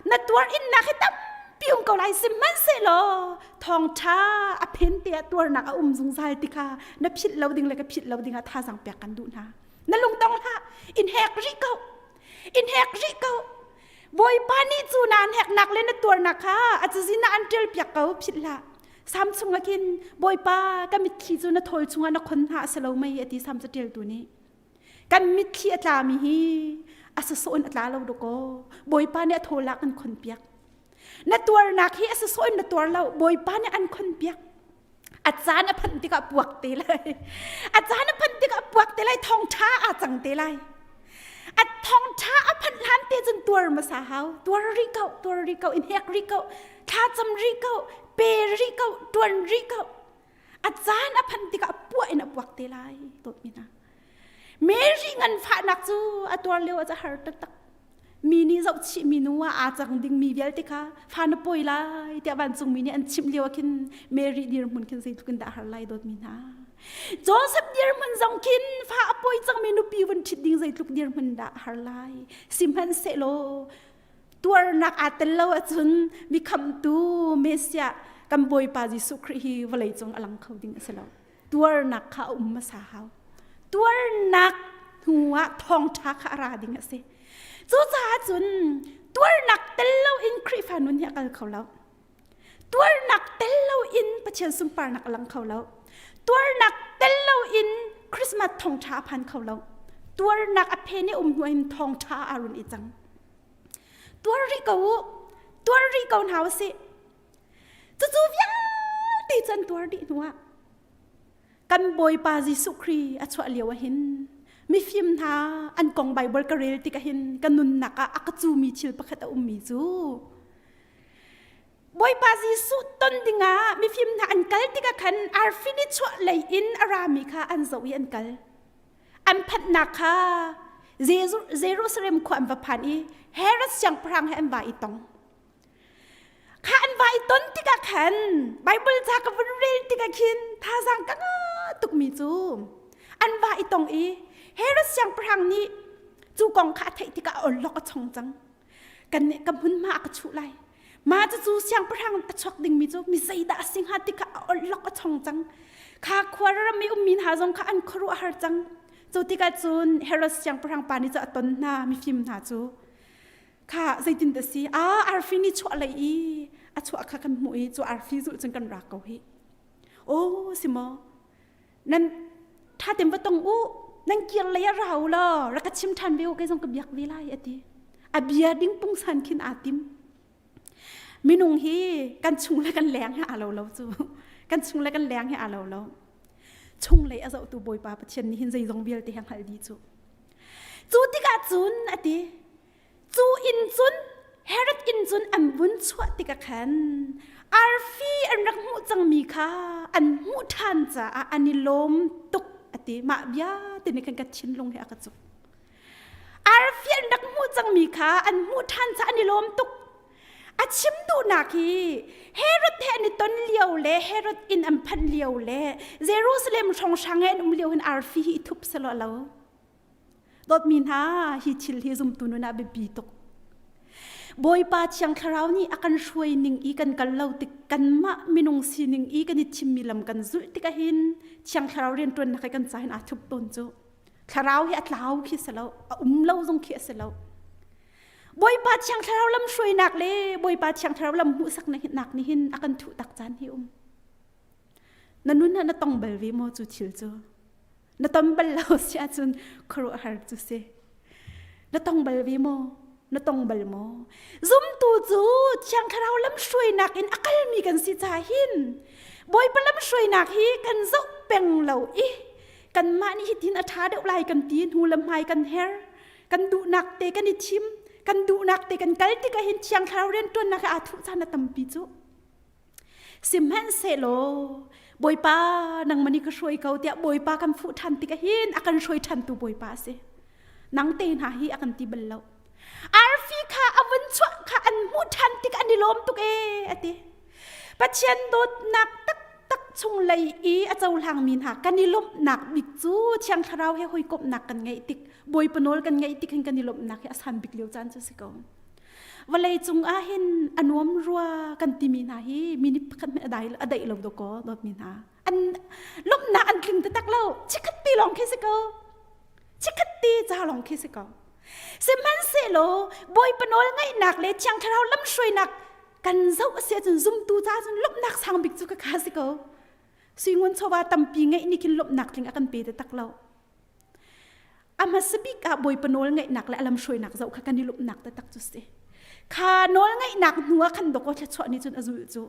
na tuar innak hi tampi um ko lai sihmanhsehlaw thawngṭha a phen te ah tuarnak a um zungzal ti kha na philh lo ding le ka philh lo ding ah thazang pek kan duh hna. Na lungtong hlah, in hek rih ko. In hek rih ko. Bawipa nih cu na heknak le na tuarnak kha a cazin ah an ṭial piak ko philh hlah. Sam chungah khin Bawipa ka mitthli cu na thawl chungah na khon hna a si lo mei a ti Sam caṭialtu nih. Kan mitthli a tlami hi a sasawh in a tla lo dawkaw. Bawipa nih a thawl ah kan khon piak. Na tuarnak hi a sasawh in na tuar lo. Bawipa nih an khon piak. A caan a phanh tikah puak te lai. A caan a phanh tikah puak te lai, thawngṭha aa cang te lai. A thawngṭha a phanh hlan te cun tuar hmasa hau. Tuar rih ko, tuar rih ko, in hek rih ko, thlacam rih ko, pe rih ko, ṭuan rih ko. A caan a phanh tikah puah in a puak te lai, dawtmi hna. Mary nganfahnak cu a tuar lio ah har taktak. Mi nih zohchih mi nu ah aa cang ding mi vialte kha fa na pawi lai tiah vancungmi nih an chimh lio ah khin Mary dirhmun khin zeitluk in dah har lai dawtmi hna. Joseph dirhmun zong khin fa a pawi cangmi nupi vun ṭhit ding zeitluk dirhmun dah har lai. Sihmanhsehlaw tuarnak aa tel lo ahcun mi khamhtu Messiah kan Bawipa Jesuh Khrih hi vawlei cung a lang kho ding a si lo. Tuarnak kha a um hmasa hau. Tuarnak hnu ah thawngṭha kha a ra ding a si. Cucaah cun tuarnak tel loin Khrihfa nun hi a kal kho lo. Tuarnak tel loin Pathian sunparnak a lang kho lo. Tuarnak tel loin Christmas thawngṭha a phan kho lo. Tuarnak a phen i um hnu in thawngṭha a run i cang. Tuar rih ko u. Tuar rih ko hna usih. Cucu vialte cu an tuar dih hnuah kan Bawipa Jesuh Khrih a chuah lio ah hin mifim hna an kong Bible ka rel tikah hin ka nunnak ah a ka cumi thil pakhat a ummi cu Bawipa Jesuh ton dingah mifim hna an kal tikah khan arfi ni chuah lei in a rami kha an zoh i an kal. An phanhnak kha Jerusalem khua an va phan i Herod siangpahrang he an va i tong. Kha an va i ton tikah khan Bible ca ka vun rel tikah khin thazaang ka ngah tukmi cu an va i tong i Herod siangpahrang nih cu kong kha a theih tikah a awlok a chong cang. Kan nih ka hmunhma a ka chuh lai. Mah cucu siangpahrang a chuak dingmi cu mi zeidah a si hnga ti kha a awlok a chong cang. Kha khua ram i ummi hna zong kha an khuaruah har cang. Cu tikah cun Herod siangpahrang pa nih cu a ton hna mifim hna cu kha zeitin dah si a arfi nih chuah lei i a chuah kha kan hmuh i cu arfi zulh cun kan rak ko hi o si maw nan tha tem va tong u. Nan kir lei ah ra u law rak ka chim ṭhan ve u kei zong ka biak ve lai a ti. A bia ding pungsan khin aa tim. Minung hi kan chung le kan leng he aa lo lo cu. Kan chung le kan leng he aa lo lo. Chunglei a zohtu Bawipa Pathian nih hin zeizong vialte he hngalh dih cu. Cu tikah cun a ti, cu inn cun Herod inn cun an vun chuah tikah khan arfi an rak hmuh cangmi kha an hmuh ṭhan caah an i lawm tuk a ti. Mah bia te nih khan ka thinlung he a ka cuk. Arfi an rak hmuh cangmi kha an hmuh ṭhan caah an i lawm tuk. A chim duhnak hi Herod he an i ton lio le Herod inn an phanh lio le Jerusalem hrawnghrang he an um lio hin arfi hi i thup selaw lo. Dawtmi hna, hi thil hi zumtu nun ah biapi tuk. Bawipa Thiang Thlarau nih a kan hruai ning i kan kal lo tik kanmah minung sining i kan i thimmi lam kan zulh tikah hin Thiang Thlarau rianṭuannak hi kan ca hin aa thup tawn cu. Thlarau hi a tlau khi si lo, a um lo zong khi a si lo. Bawipa Thiang Thlarau lam hruainak le Bawipa Thiang Thlarau lam hmuhsaknak nih hin a kan thuh tak caan hi um. Na nun ah na tong bal ve maw cu thil cu? Na ton bal lo si ahcun khuaruahhar cu si. Na tong bal ve maw? Na tong bal maw? Zumtu cu Thiang Thlarau lamhruainak in a kalmi kan si caah hin Bawipa lamhruainak hi kan zoh peng lo i kanmah nih hitin a ṭha deuh lai kan ti hnu le hmai kan her kan duhnak te kan i thim kan duhnak te kan kal tikah hin Thiang Thlarau rianṭuannak hi aa thuh caan a tampi cu. Sihmanhsehlaw Bawipa nangmah nih ka hruai ko tiah Bawipa kan fuh ṭhan tikah hin a kan hruai ṭhantu Bawipa a si. Nang te hna hi a kan ti bal lo. Arfi kha a vun chuah kha an hmuh ṭhan tikah an i lawm tuk ee a ti. Pathian dawtnak taktak chunglei i a cohlangmi hna kan i lawmhnak bik cu Thiang Thlarau he hawikomhnak kan ngeih tik Bawipa nawl kan ngeih tik hin kan i lawmhnak hi a san bik lio caan cu si ko. Vawlei cung ah hin a nuam rua kan timi hna hi minute pakhat hmanh a dai a daih lo dawkaw dawtmi hna. An lawmhnak an tling taktak lo. Chikkhat ti lawng khi si ko. Chikkhat ti ca lawng khi si ko. Sihmanhsehlaw Bawipa nawl ngaihnak le Thiang Thlarau lamhruainak kan zoh a si ahcun zumtu ca cun lawmhnak sang bik cu ka kha si ko. Suingun chawva tampi ngeih nih khin lawmhnak tling a kan pe taktak lo. A hmasa bik ah Bawipa nawl ngaihnak le a lamhruainak zoh kha kan i lawmhnak taktak cu si. Kha nawl ngaihnak hnu ah khan dawkaw thluachuah nih cun a zulh cu.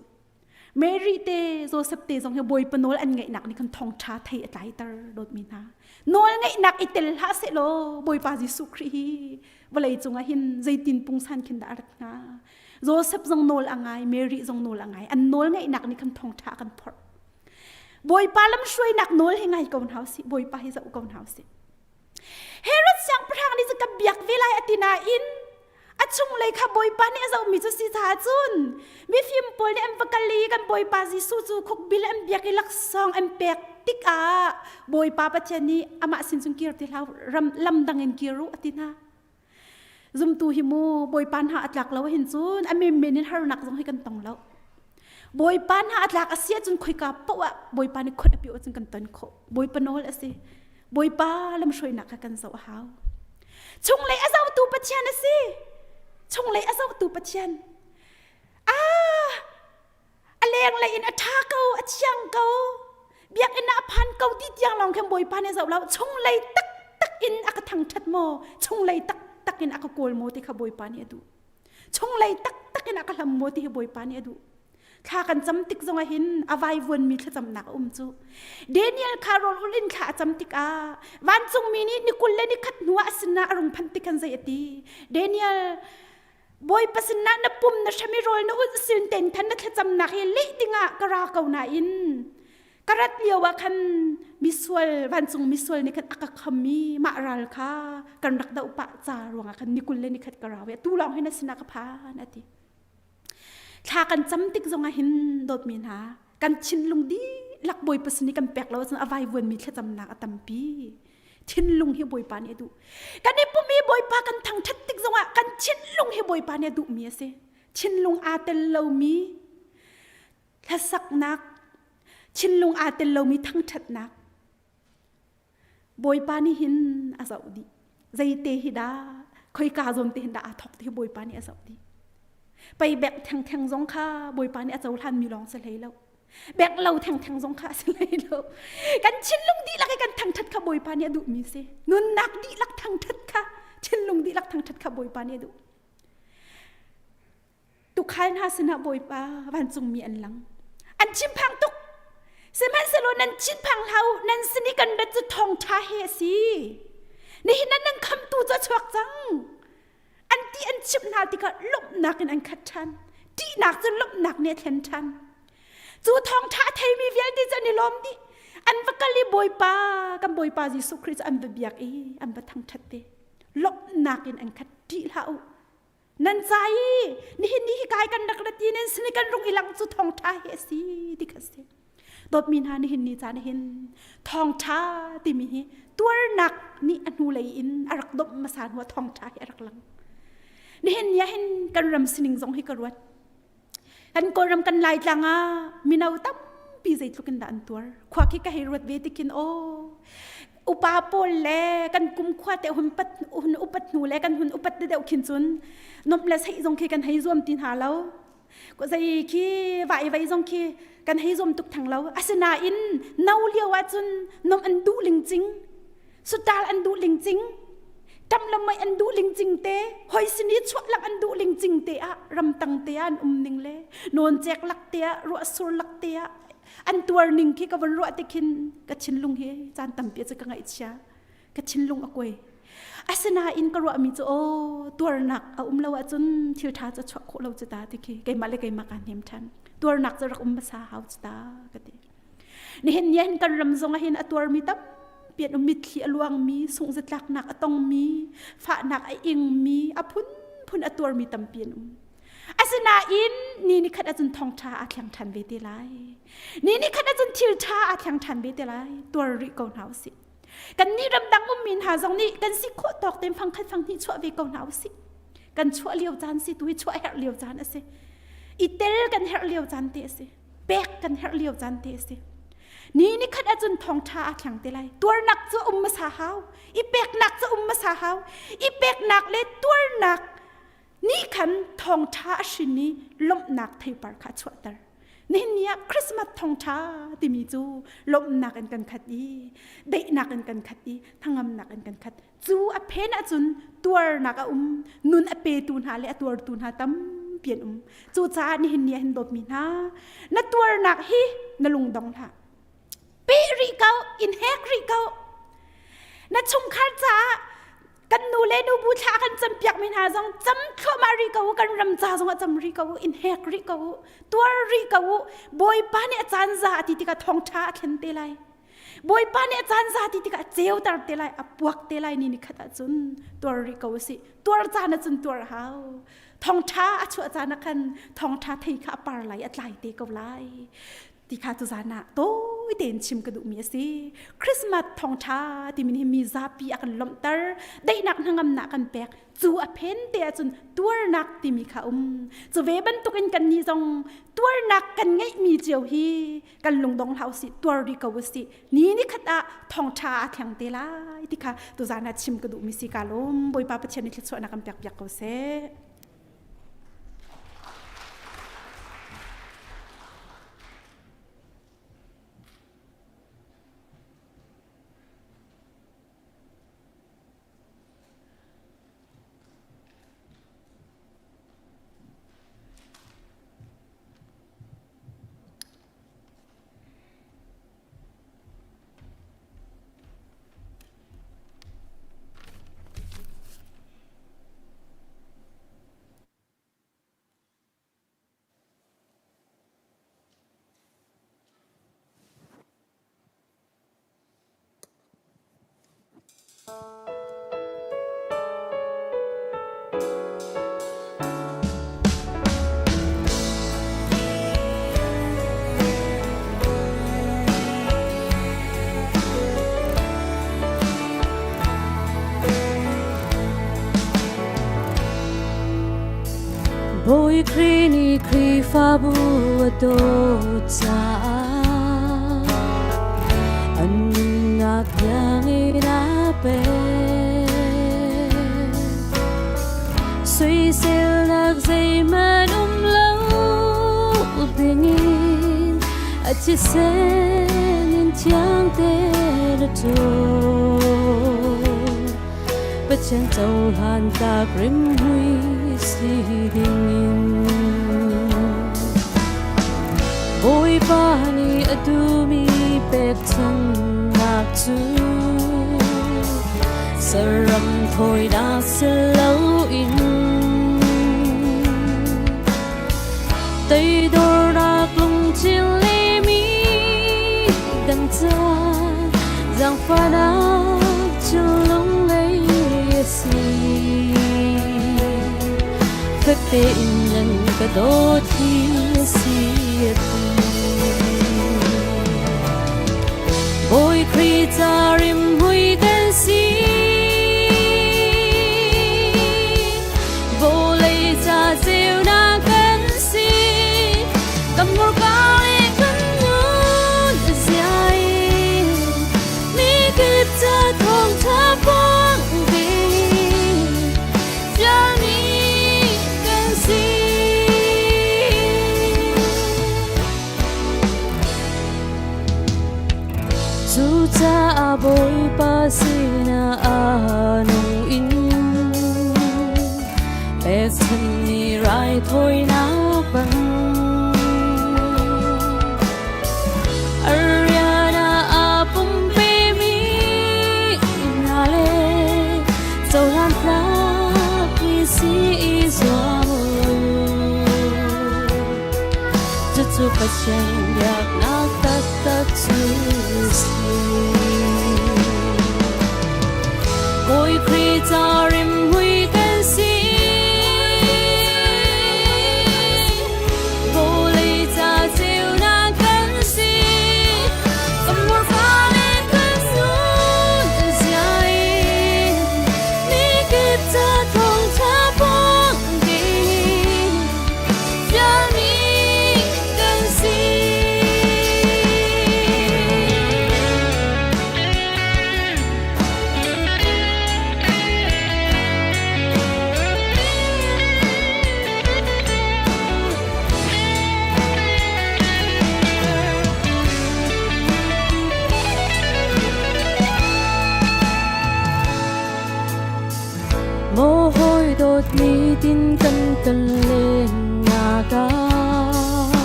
Mary te Joseph te zong hi Bawipa nawl an ngaihnak nih khan thawngṭha thei a tlaiter dawtmi hna. Nawl ngaihnak i tel hlah sehlaw Bawipa Jesuh Khrih hi vawlei cungah hin zeitin pungsan khin dah a rat hnga. Joseph zong nawl a ngai, Mary zong nawl a ngai. An nawl ngaihnak nih khan thawngṭha a kan phorh. Bawipa lamhruainak nawl hi ngai ko hna usih. Bawipa hi zoh ko hna usih. Herod siangpahrang nih ka biak ve lai a ti nain a chunglei kha Bawipa nih a zohmi cu si caah cun mifim pawl nih an va kal i kan Bawipa Jesuh cu khukbil an biak i laksawng an pek tikah Bawipa Pathian nih amah sin cun kir ti hlah ram lam dang in kir u a ti hna. Zumtu hi mu Bawipa hna a tlak lo hin cun a menmen in harnak zong hi kan tong lo. Bawipa hna a tlak a si ahcun khoika paoh ah Bawipa nih khut a pioh ahcun kan ton khawh. Bawipa nawl a si. Bawipa lamhruainak kha kan zoh a hau. Chunglei a zohtu Pathian a si. Chunglei a zohtu Pathian. Ah! A lenglei in a ṭha ko, a thiang ko. Biakinn ah a phan ko ti tiang lawng khin Bawipa nih a zoh lo. Chunglei taktak in a ka thangṭhat maw? Chunglei taktak in a ka kawl maw ti kha Bawipa nih a duh. Chunglei taktak in a ka hlam maw ti hi Bawipa nih a duh. Thla kan cam tik zongah hin a vaivuanmi thlacamnak a um cu. Daniel kha rawl ul in thla a cam tikah vancungmi nih ni 20 le ni khat hnuah a sinah a rung phanh tik khan zei a ti? Daniel Bawipa sinah na pum na hrami rawl na ulh sin ten khan na thlacamnak hi leh dingah ka ra ko nain ka rat lio ah khan misual vancung misual nih khan a ka kham i mah ral kha kan rak doh pah ca ruangah khan ni 20 le ni khat ka rau i tu lawng hin na sinah ka phan a ti. Thla kan cam tik zongah hin dawtmi hna kan thinlung dihlak Bawipa sin i kan pek lo ahcun a vaivuanmi thlacamnak a tampi. Thinlung hi Bawipa nih a duh. Kan i pum i Bawipa kan thangṭhat tik zongah kan thinlung hi Bawipa nih a duhmi a si. Thinlung aa tel lomi hlasaknak, thinlung aa tel lomi thangṭhatnak Bawipa nih hin a zoh dih. Zeite hi dah, khoika zawn te hin dah aa thawk ti hi Bawipa nih a zoh dih. Pei bek thengtheng zong kha Bawipa nih a cohlanmi lawng si hlei lo. Bek lo thengtheng zong kha a si lai lo. Kan thinlung dihlak i kan thangṭhat kha Bawipa nih a duhmi si. Nunnak dihlak thangṭhat kha, thinlung dihlak thangṭhat kha Bawipa nih a duh. Tukhal hna sinah Bawipa vancungmi an lang. An thinphang tuk. Sihmanhsehlaw nan thinphang hlah u, nan sin i kan rat cu thawngṭha he a si. Nihin ah nan khamtu cu a chuak cang. An ti an chimh hna tikah lawmhnak in an khat ṭhan. Ṭihnak cu lawmhnak nih a thlen ṭhan. Cu thawngṭha a theimi vialte cu an i lawm dih. An va kal i Bawipa, kan Bawipa Jesuh Khrih cu an va biak i an va thangṭhat te. Lawmhnak in an khat. Ṭih hlah u. Nan ca i nihin ni hi kai kan rak ra ti nan sin i kan rung i lang cu thawngṭha hi a si ti kha si. Dawtmi hna nihin ni caan hin thawngṭha timi hi tuarnak nih a hnulei in a rak domh hmasa hnu ah thawngṭha hi a rak lang. Nihin ni ah hin kan ram sining zong hi ka ruat. Kan Kawlram kan Laitlang ah mino tampi zeitluk in dah an tuar. Khua khi ka hei ruat ve tikin aw upa pawl le kan kum khua te hun pat hun upat hnu le kan hun upat de deuh khin cun nomh le seih zong khi kan hei zuam ti hna lo. Ko zei khi vai vai zong khi kan hei zuam tuk thang lo. Asinain no lio ah cun nomh an duh lingcing. Sutal an duh lingcing. Ṭam le mei an duh lingcing te, hoi sin i chuah lak an duh lingcing te ah ramtang te ah an um ning le nawncek lak te ah ruahsur lak te ah an tuar ning khi ka von ruah te khin ka thinlung hi caan tampi cu ka ngaihchia ka thinlung a kuai asinain ka ruahmi cu aw tuarnak a um lo ahcun thil ṭha cu chuah khawh lo cu ta ti khi keimah le keimah kaa hnem ṭhan tuarnak cu rak um hmasa hau cu ta ka ti Nihin ni hin kan ram zong ah hin a tuarmi tampi an um mitthli a luangmi sungzatlaknak a tongmi fahnak a ingmi a phunphun a tuarmi tampi an um. Asinain ni ni khat ahcun thawngṭha aa thleng ṭhan ve te lai. Ni ni khat ahcun thil ṭha aa thleng ṭhan ve te lai. Tuar rih ko hna usih. Kan nih ramdang ummi hna zong nih kan si khawh tawk tein fangkhat fanghnih chuah ve ko hna usih. Kan chuah lio caan si tu hi chuah herh lio caan a si. I tel kan herh lio caan te a si. Pek kan herh lio caan te a si. Ni ni khat ahcun thawngṭha aa thleng te lai. Tuarnak cu um hmasa hau. I peknak cu um hmasa hau. I peknak le tuarnak nih khan thawngṭha a hrin i lawmhnak theipar kha a chuahter. Nihin ni ah Christmas thawngṭha timi cu lawmhnak in kan khat i daihnak in kan khat i hnangamnak in kan khat. Cu a phen ahcun tuarnak a um, nun a petu hna le a tuartu hna tampi an um. Cucaah nihin ni ah hin dawtmi hna, na tuarnak hi na lungdong hlah. Peh rih ko, in hek rih ko. Na chungkhar caah kan nu le nu bu thla kan cam piakmi hna zong cam thluahmah rih ko u, kan ram ca zong ah cam rih ko u, in hek rih ko u, tuar rih ko u. Bawipa nih a caan za a ti tikah thawngṭha a thlen te lai. Bawipa nih a caan za ti tikah a ceuter te lai, a puak te lai ni ni khat ahcun tuar rih ko usih. Tuar caan ahcun tuar a hau. Thawngṭha a chuah caan ah khan thawngṭha thei kha a par lai, a tlai te ko lai. Ti kha tuzaan ah tawi tein chim ka duhmi a si. Christmas thawngṭha timi hi mi zapi a kan lawmhter, daihnak hnangamnak kan pek. Cu a phen te ahcun tuarnak timi kha um. Cu ve bantukin kannih zong tuarnak kan ngeihmi cio hi kan lungdong hlah usih tuar rih ko usih ni ni khat ah thawngṭha a thleng te lai ti kha tuzaan ah chim ka duhmi si ka lawm Bawipa Pathian nih thluachuahnak kan pek piak ko seh. Bawi Khrih nih Khrihfabu a dawt caah an nunnak tiangin a pek. Soiselnak zeihmanh um lo dingin a A thisen in thiang te na ṭawl. Pathian cohlan tlak rimhmui si dingin. Bawipa nih a duhmi pekchanhnak cu saram thawinak si loin Teidornak lungthin le mi dang ca zaangfahnak thinlung ngei a si. Fek tein nan ka dawt hi a si a ti. Bawi Khrih ca rimhmui kan si. Vawlei ca ceunak kan si. Kan hmurka le kan nun a zia in mi kip ca thawngṭha phuang ve fialmi kan si. Cucaah Bawipa sinah aa nung in pekchanhmi raithawinak bang a rian ah aa pumpemi hna le cohlan tlakmi si i zuam u. Cucu Pathian biaknak taktak cu si. Bawi Khrih ca rimhmui kan si. Vawlei ca ceunak kan si. Kan hmurka le kan nun zia in mi kip ca thawngṭha phuang ding fialmi kan si. Maw hawi dawt nitin kan ton len nak ah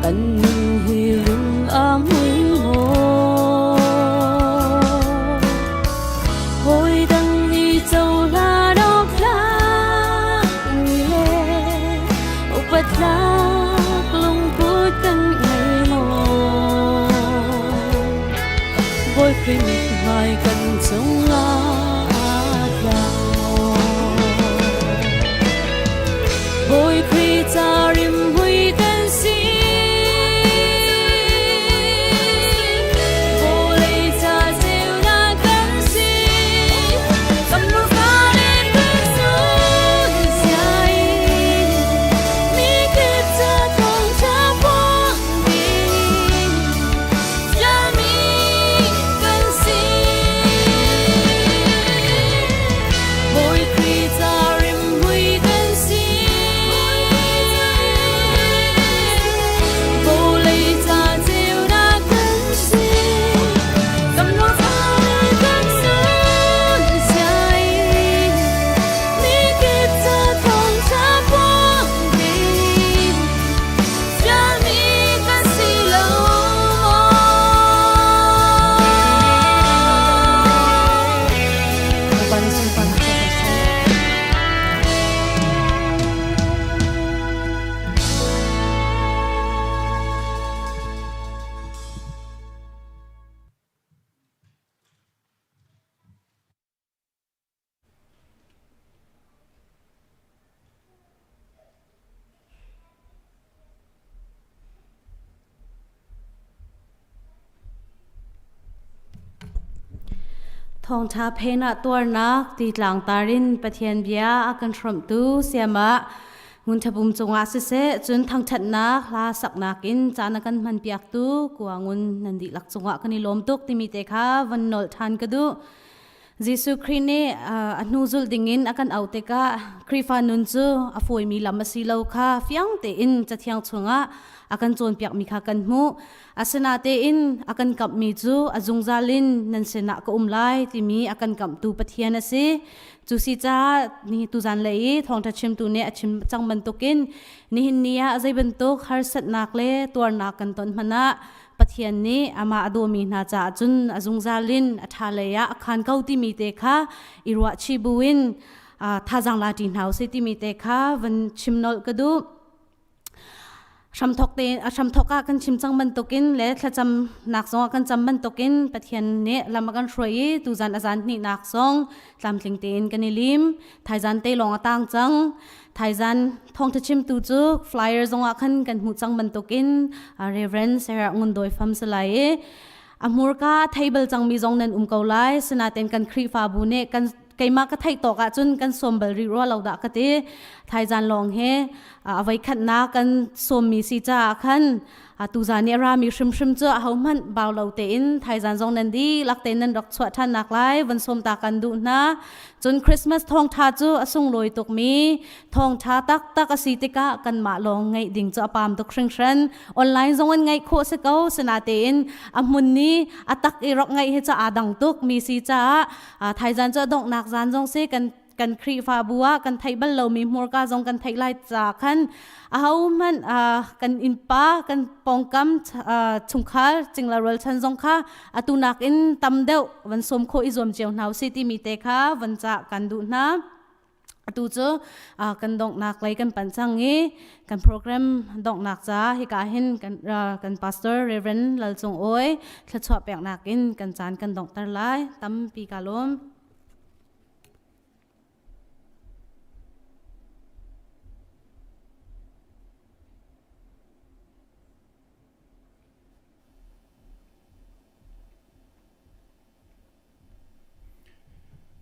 kan nun hi rim a mui maw? Hawi dang nih cohlan awk tlak mi le upat tlak lungput kan ngei maw? Bawi mithmai kan cungah aa tla maw? Bawi Khrih ca rimhmui kan si. Vawlei ca ceunak kan si. Kan hmurka le kan nun sia in mi kip ca thawngṭha phuang ding fialmi kan si. Bawi Khrih ca rimhmui kan si. Vawlei ca ceunak kan si. Kan hmurka le kan nun sia in mi kip ca thawngṭha phuang ding fialmi kan si lo maw? Bapak nih sunparnak co ko seh. Thawngṭha phen ah tuarnak ti tlangtar in Pathian bia a kan hrawmhtu siama ngun cungah siseh cun thangṭhatnak hla saknak in caan a kan hmanpiaktu kuangun nan dihlak cungah kan i lawm tuk timi te kha van nolh ṭhan ka duh. Jesuh Khrih nih a hnu zulh dingin a kan auh tikah Khrihfa nun cu a fawimi lam a si lo kha fiang tein Cathiang chungah a kan cawnpiakmi kha kan hmuh. Asinatein a kan kamhmi cu a zungzal in nan sinah ka um lai timi a kan kamhtu Pathian a si. Cu si caah ni tuzan lei i thawngṭha chimtu nih a chim cang bantukin nihin ni ah zei bantuk harsatnak le tuarnak kan ton hmanh ah Pathian nih amah a dawmi hna caah cun a zungzal in a ṭha lei ah a khaan ko timi te kha i ruahchih buin thazaang la ṭi hna usih timi te kha van chim nolh ka duh. Hramthok te hramthok ah kan chim cang bantukin le thlacamnak zong ah kan cam bantukin Pathian nih lam a kan hruai i tuzan a zan hnihnak zong tlamtling tein kan i lim. Thaizan te lawng a tang cang. Thaizan thawngtha chimtu cu flyer zong ah khan kan hmuh cang bantukin Reverend Sarah Ngun Doi Fam salai i a hmurka thei bal cangmi zong nan um ko lai. Sinain kan Khrihfabu nih kan keimah ka theih tawk ahcun kan sawm bal rih rua lo dah ka ti. Thaizan lawng hi a voikhatnak kan sawmmi si caah khan tuzan i a rami hrimhrim cu ahohmanh bau lo tein thaizan zong nan dihlak tein nan rak chuah ṭhan nak lai van sawm ta kan duh hna. Cun Christmas thawngṭha cu a sunglawi tukmi thawngṭha taktak a si tikah kanmah lawng ngeih ding cu a paam tuk hringhran. Online zong an ngeih khawh si ko, sinatein a hmun ni a tak i rak ngeih hi cu aa dang tuk mi si caah thaizan cu a donghnak zan zong si kan kan Khrihfabu ah kan theih bal lomi hmurka zong kan theih lai ca khan ahohmanh kan innpa kan pawngkam chungkhar cingla rualchan zong kha atu nakin tam deuh van sawm khawh i zuam cio hna usih timi te kha van cah kan duh hna. Atu cu kan donghnak lei kan panh cang i kan program donghnak ca hika hin kan, kan pastor Reverend Lal Cung Awi thluachuah peknak in kan caan kan donghter lai. Tampi ka lawm.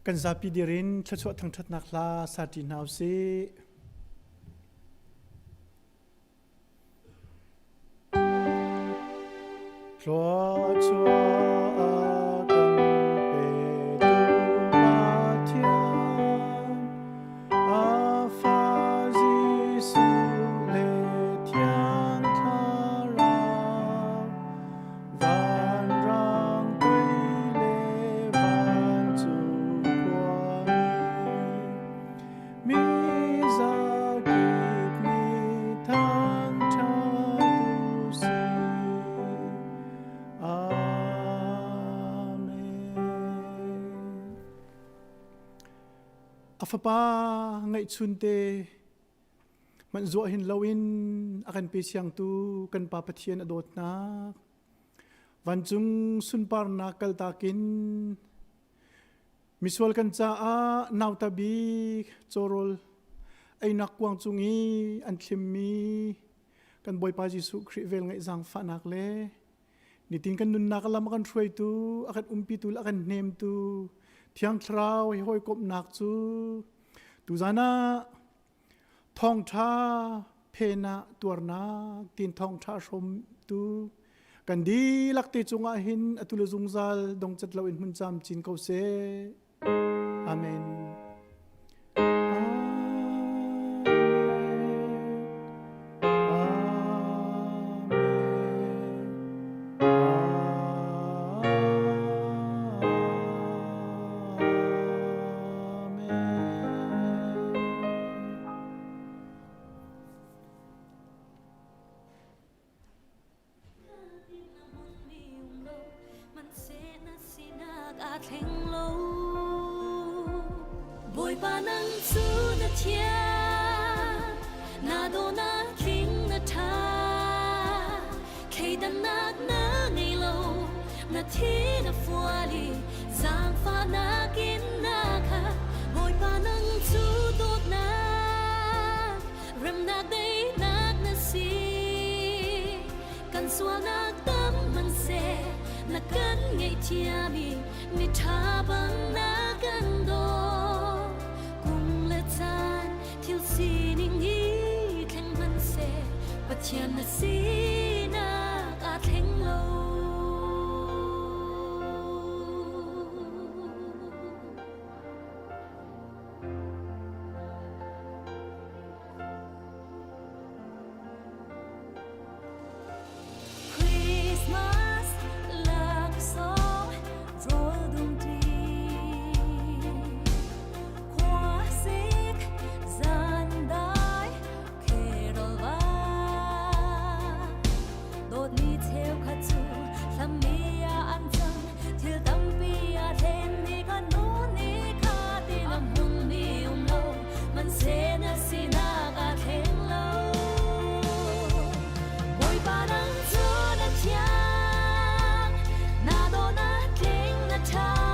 Kan zapi dir in thluachuah thangṭhatnak hla sa ṭi hna usih. Thluachuah a kan petu Pathian, a Fa Jesuh le Thiang Thlarau, vanrang tui le vancung khuami, Mi zakip nih thangṭhat u sih. Amen. A fapa ngeihchunte hmanh zuah hin loin a kan pe siangtu kan Pa Pathian a dawtnak vancung sunparnak kaltak in Misual kan caah nauta bik cawrawl einak kuang cung i an thlimmi kan Bawipa Jesuh Khrih vel ngaih zaangfahnak le nitin kan nunnak lam a kan hruaitu, a kan umpitu le a kan hnemtu Thiang Thlarau he hawikomhnak cu tuzan ah thawngṭha phen ah tuarnak tin thawngṭha hrawmtu kan dihlak te cungah hin atu le zungzal dongcat loin hmun camcin ko seh. Amen. Bawipa nang cu na thiang na dawhnak tling na ṭha thleidannak na ngei lo na thi na fual i zaangfahnak in na khat Bawipa nang cu dawtnak remnak daihnak na si kan sualnak tam hmanhseh na kan ngaihthiam i miṭha bang na kan daw kum le caan thil sining i thleng hmanhseh Pathian na si.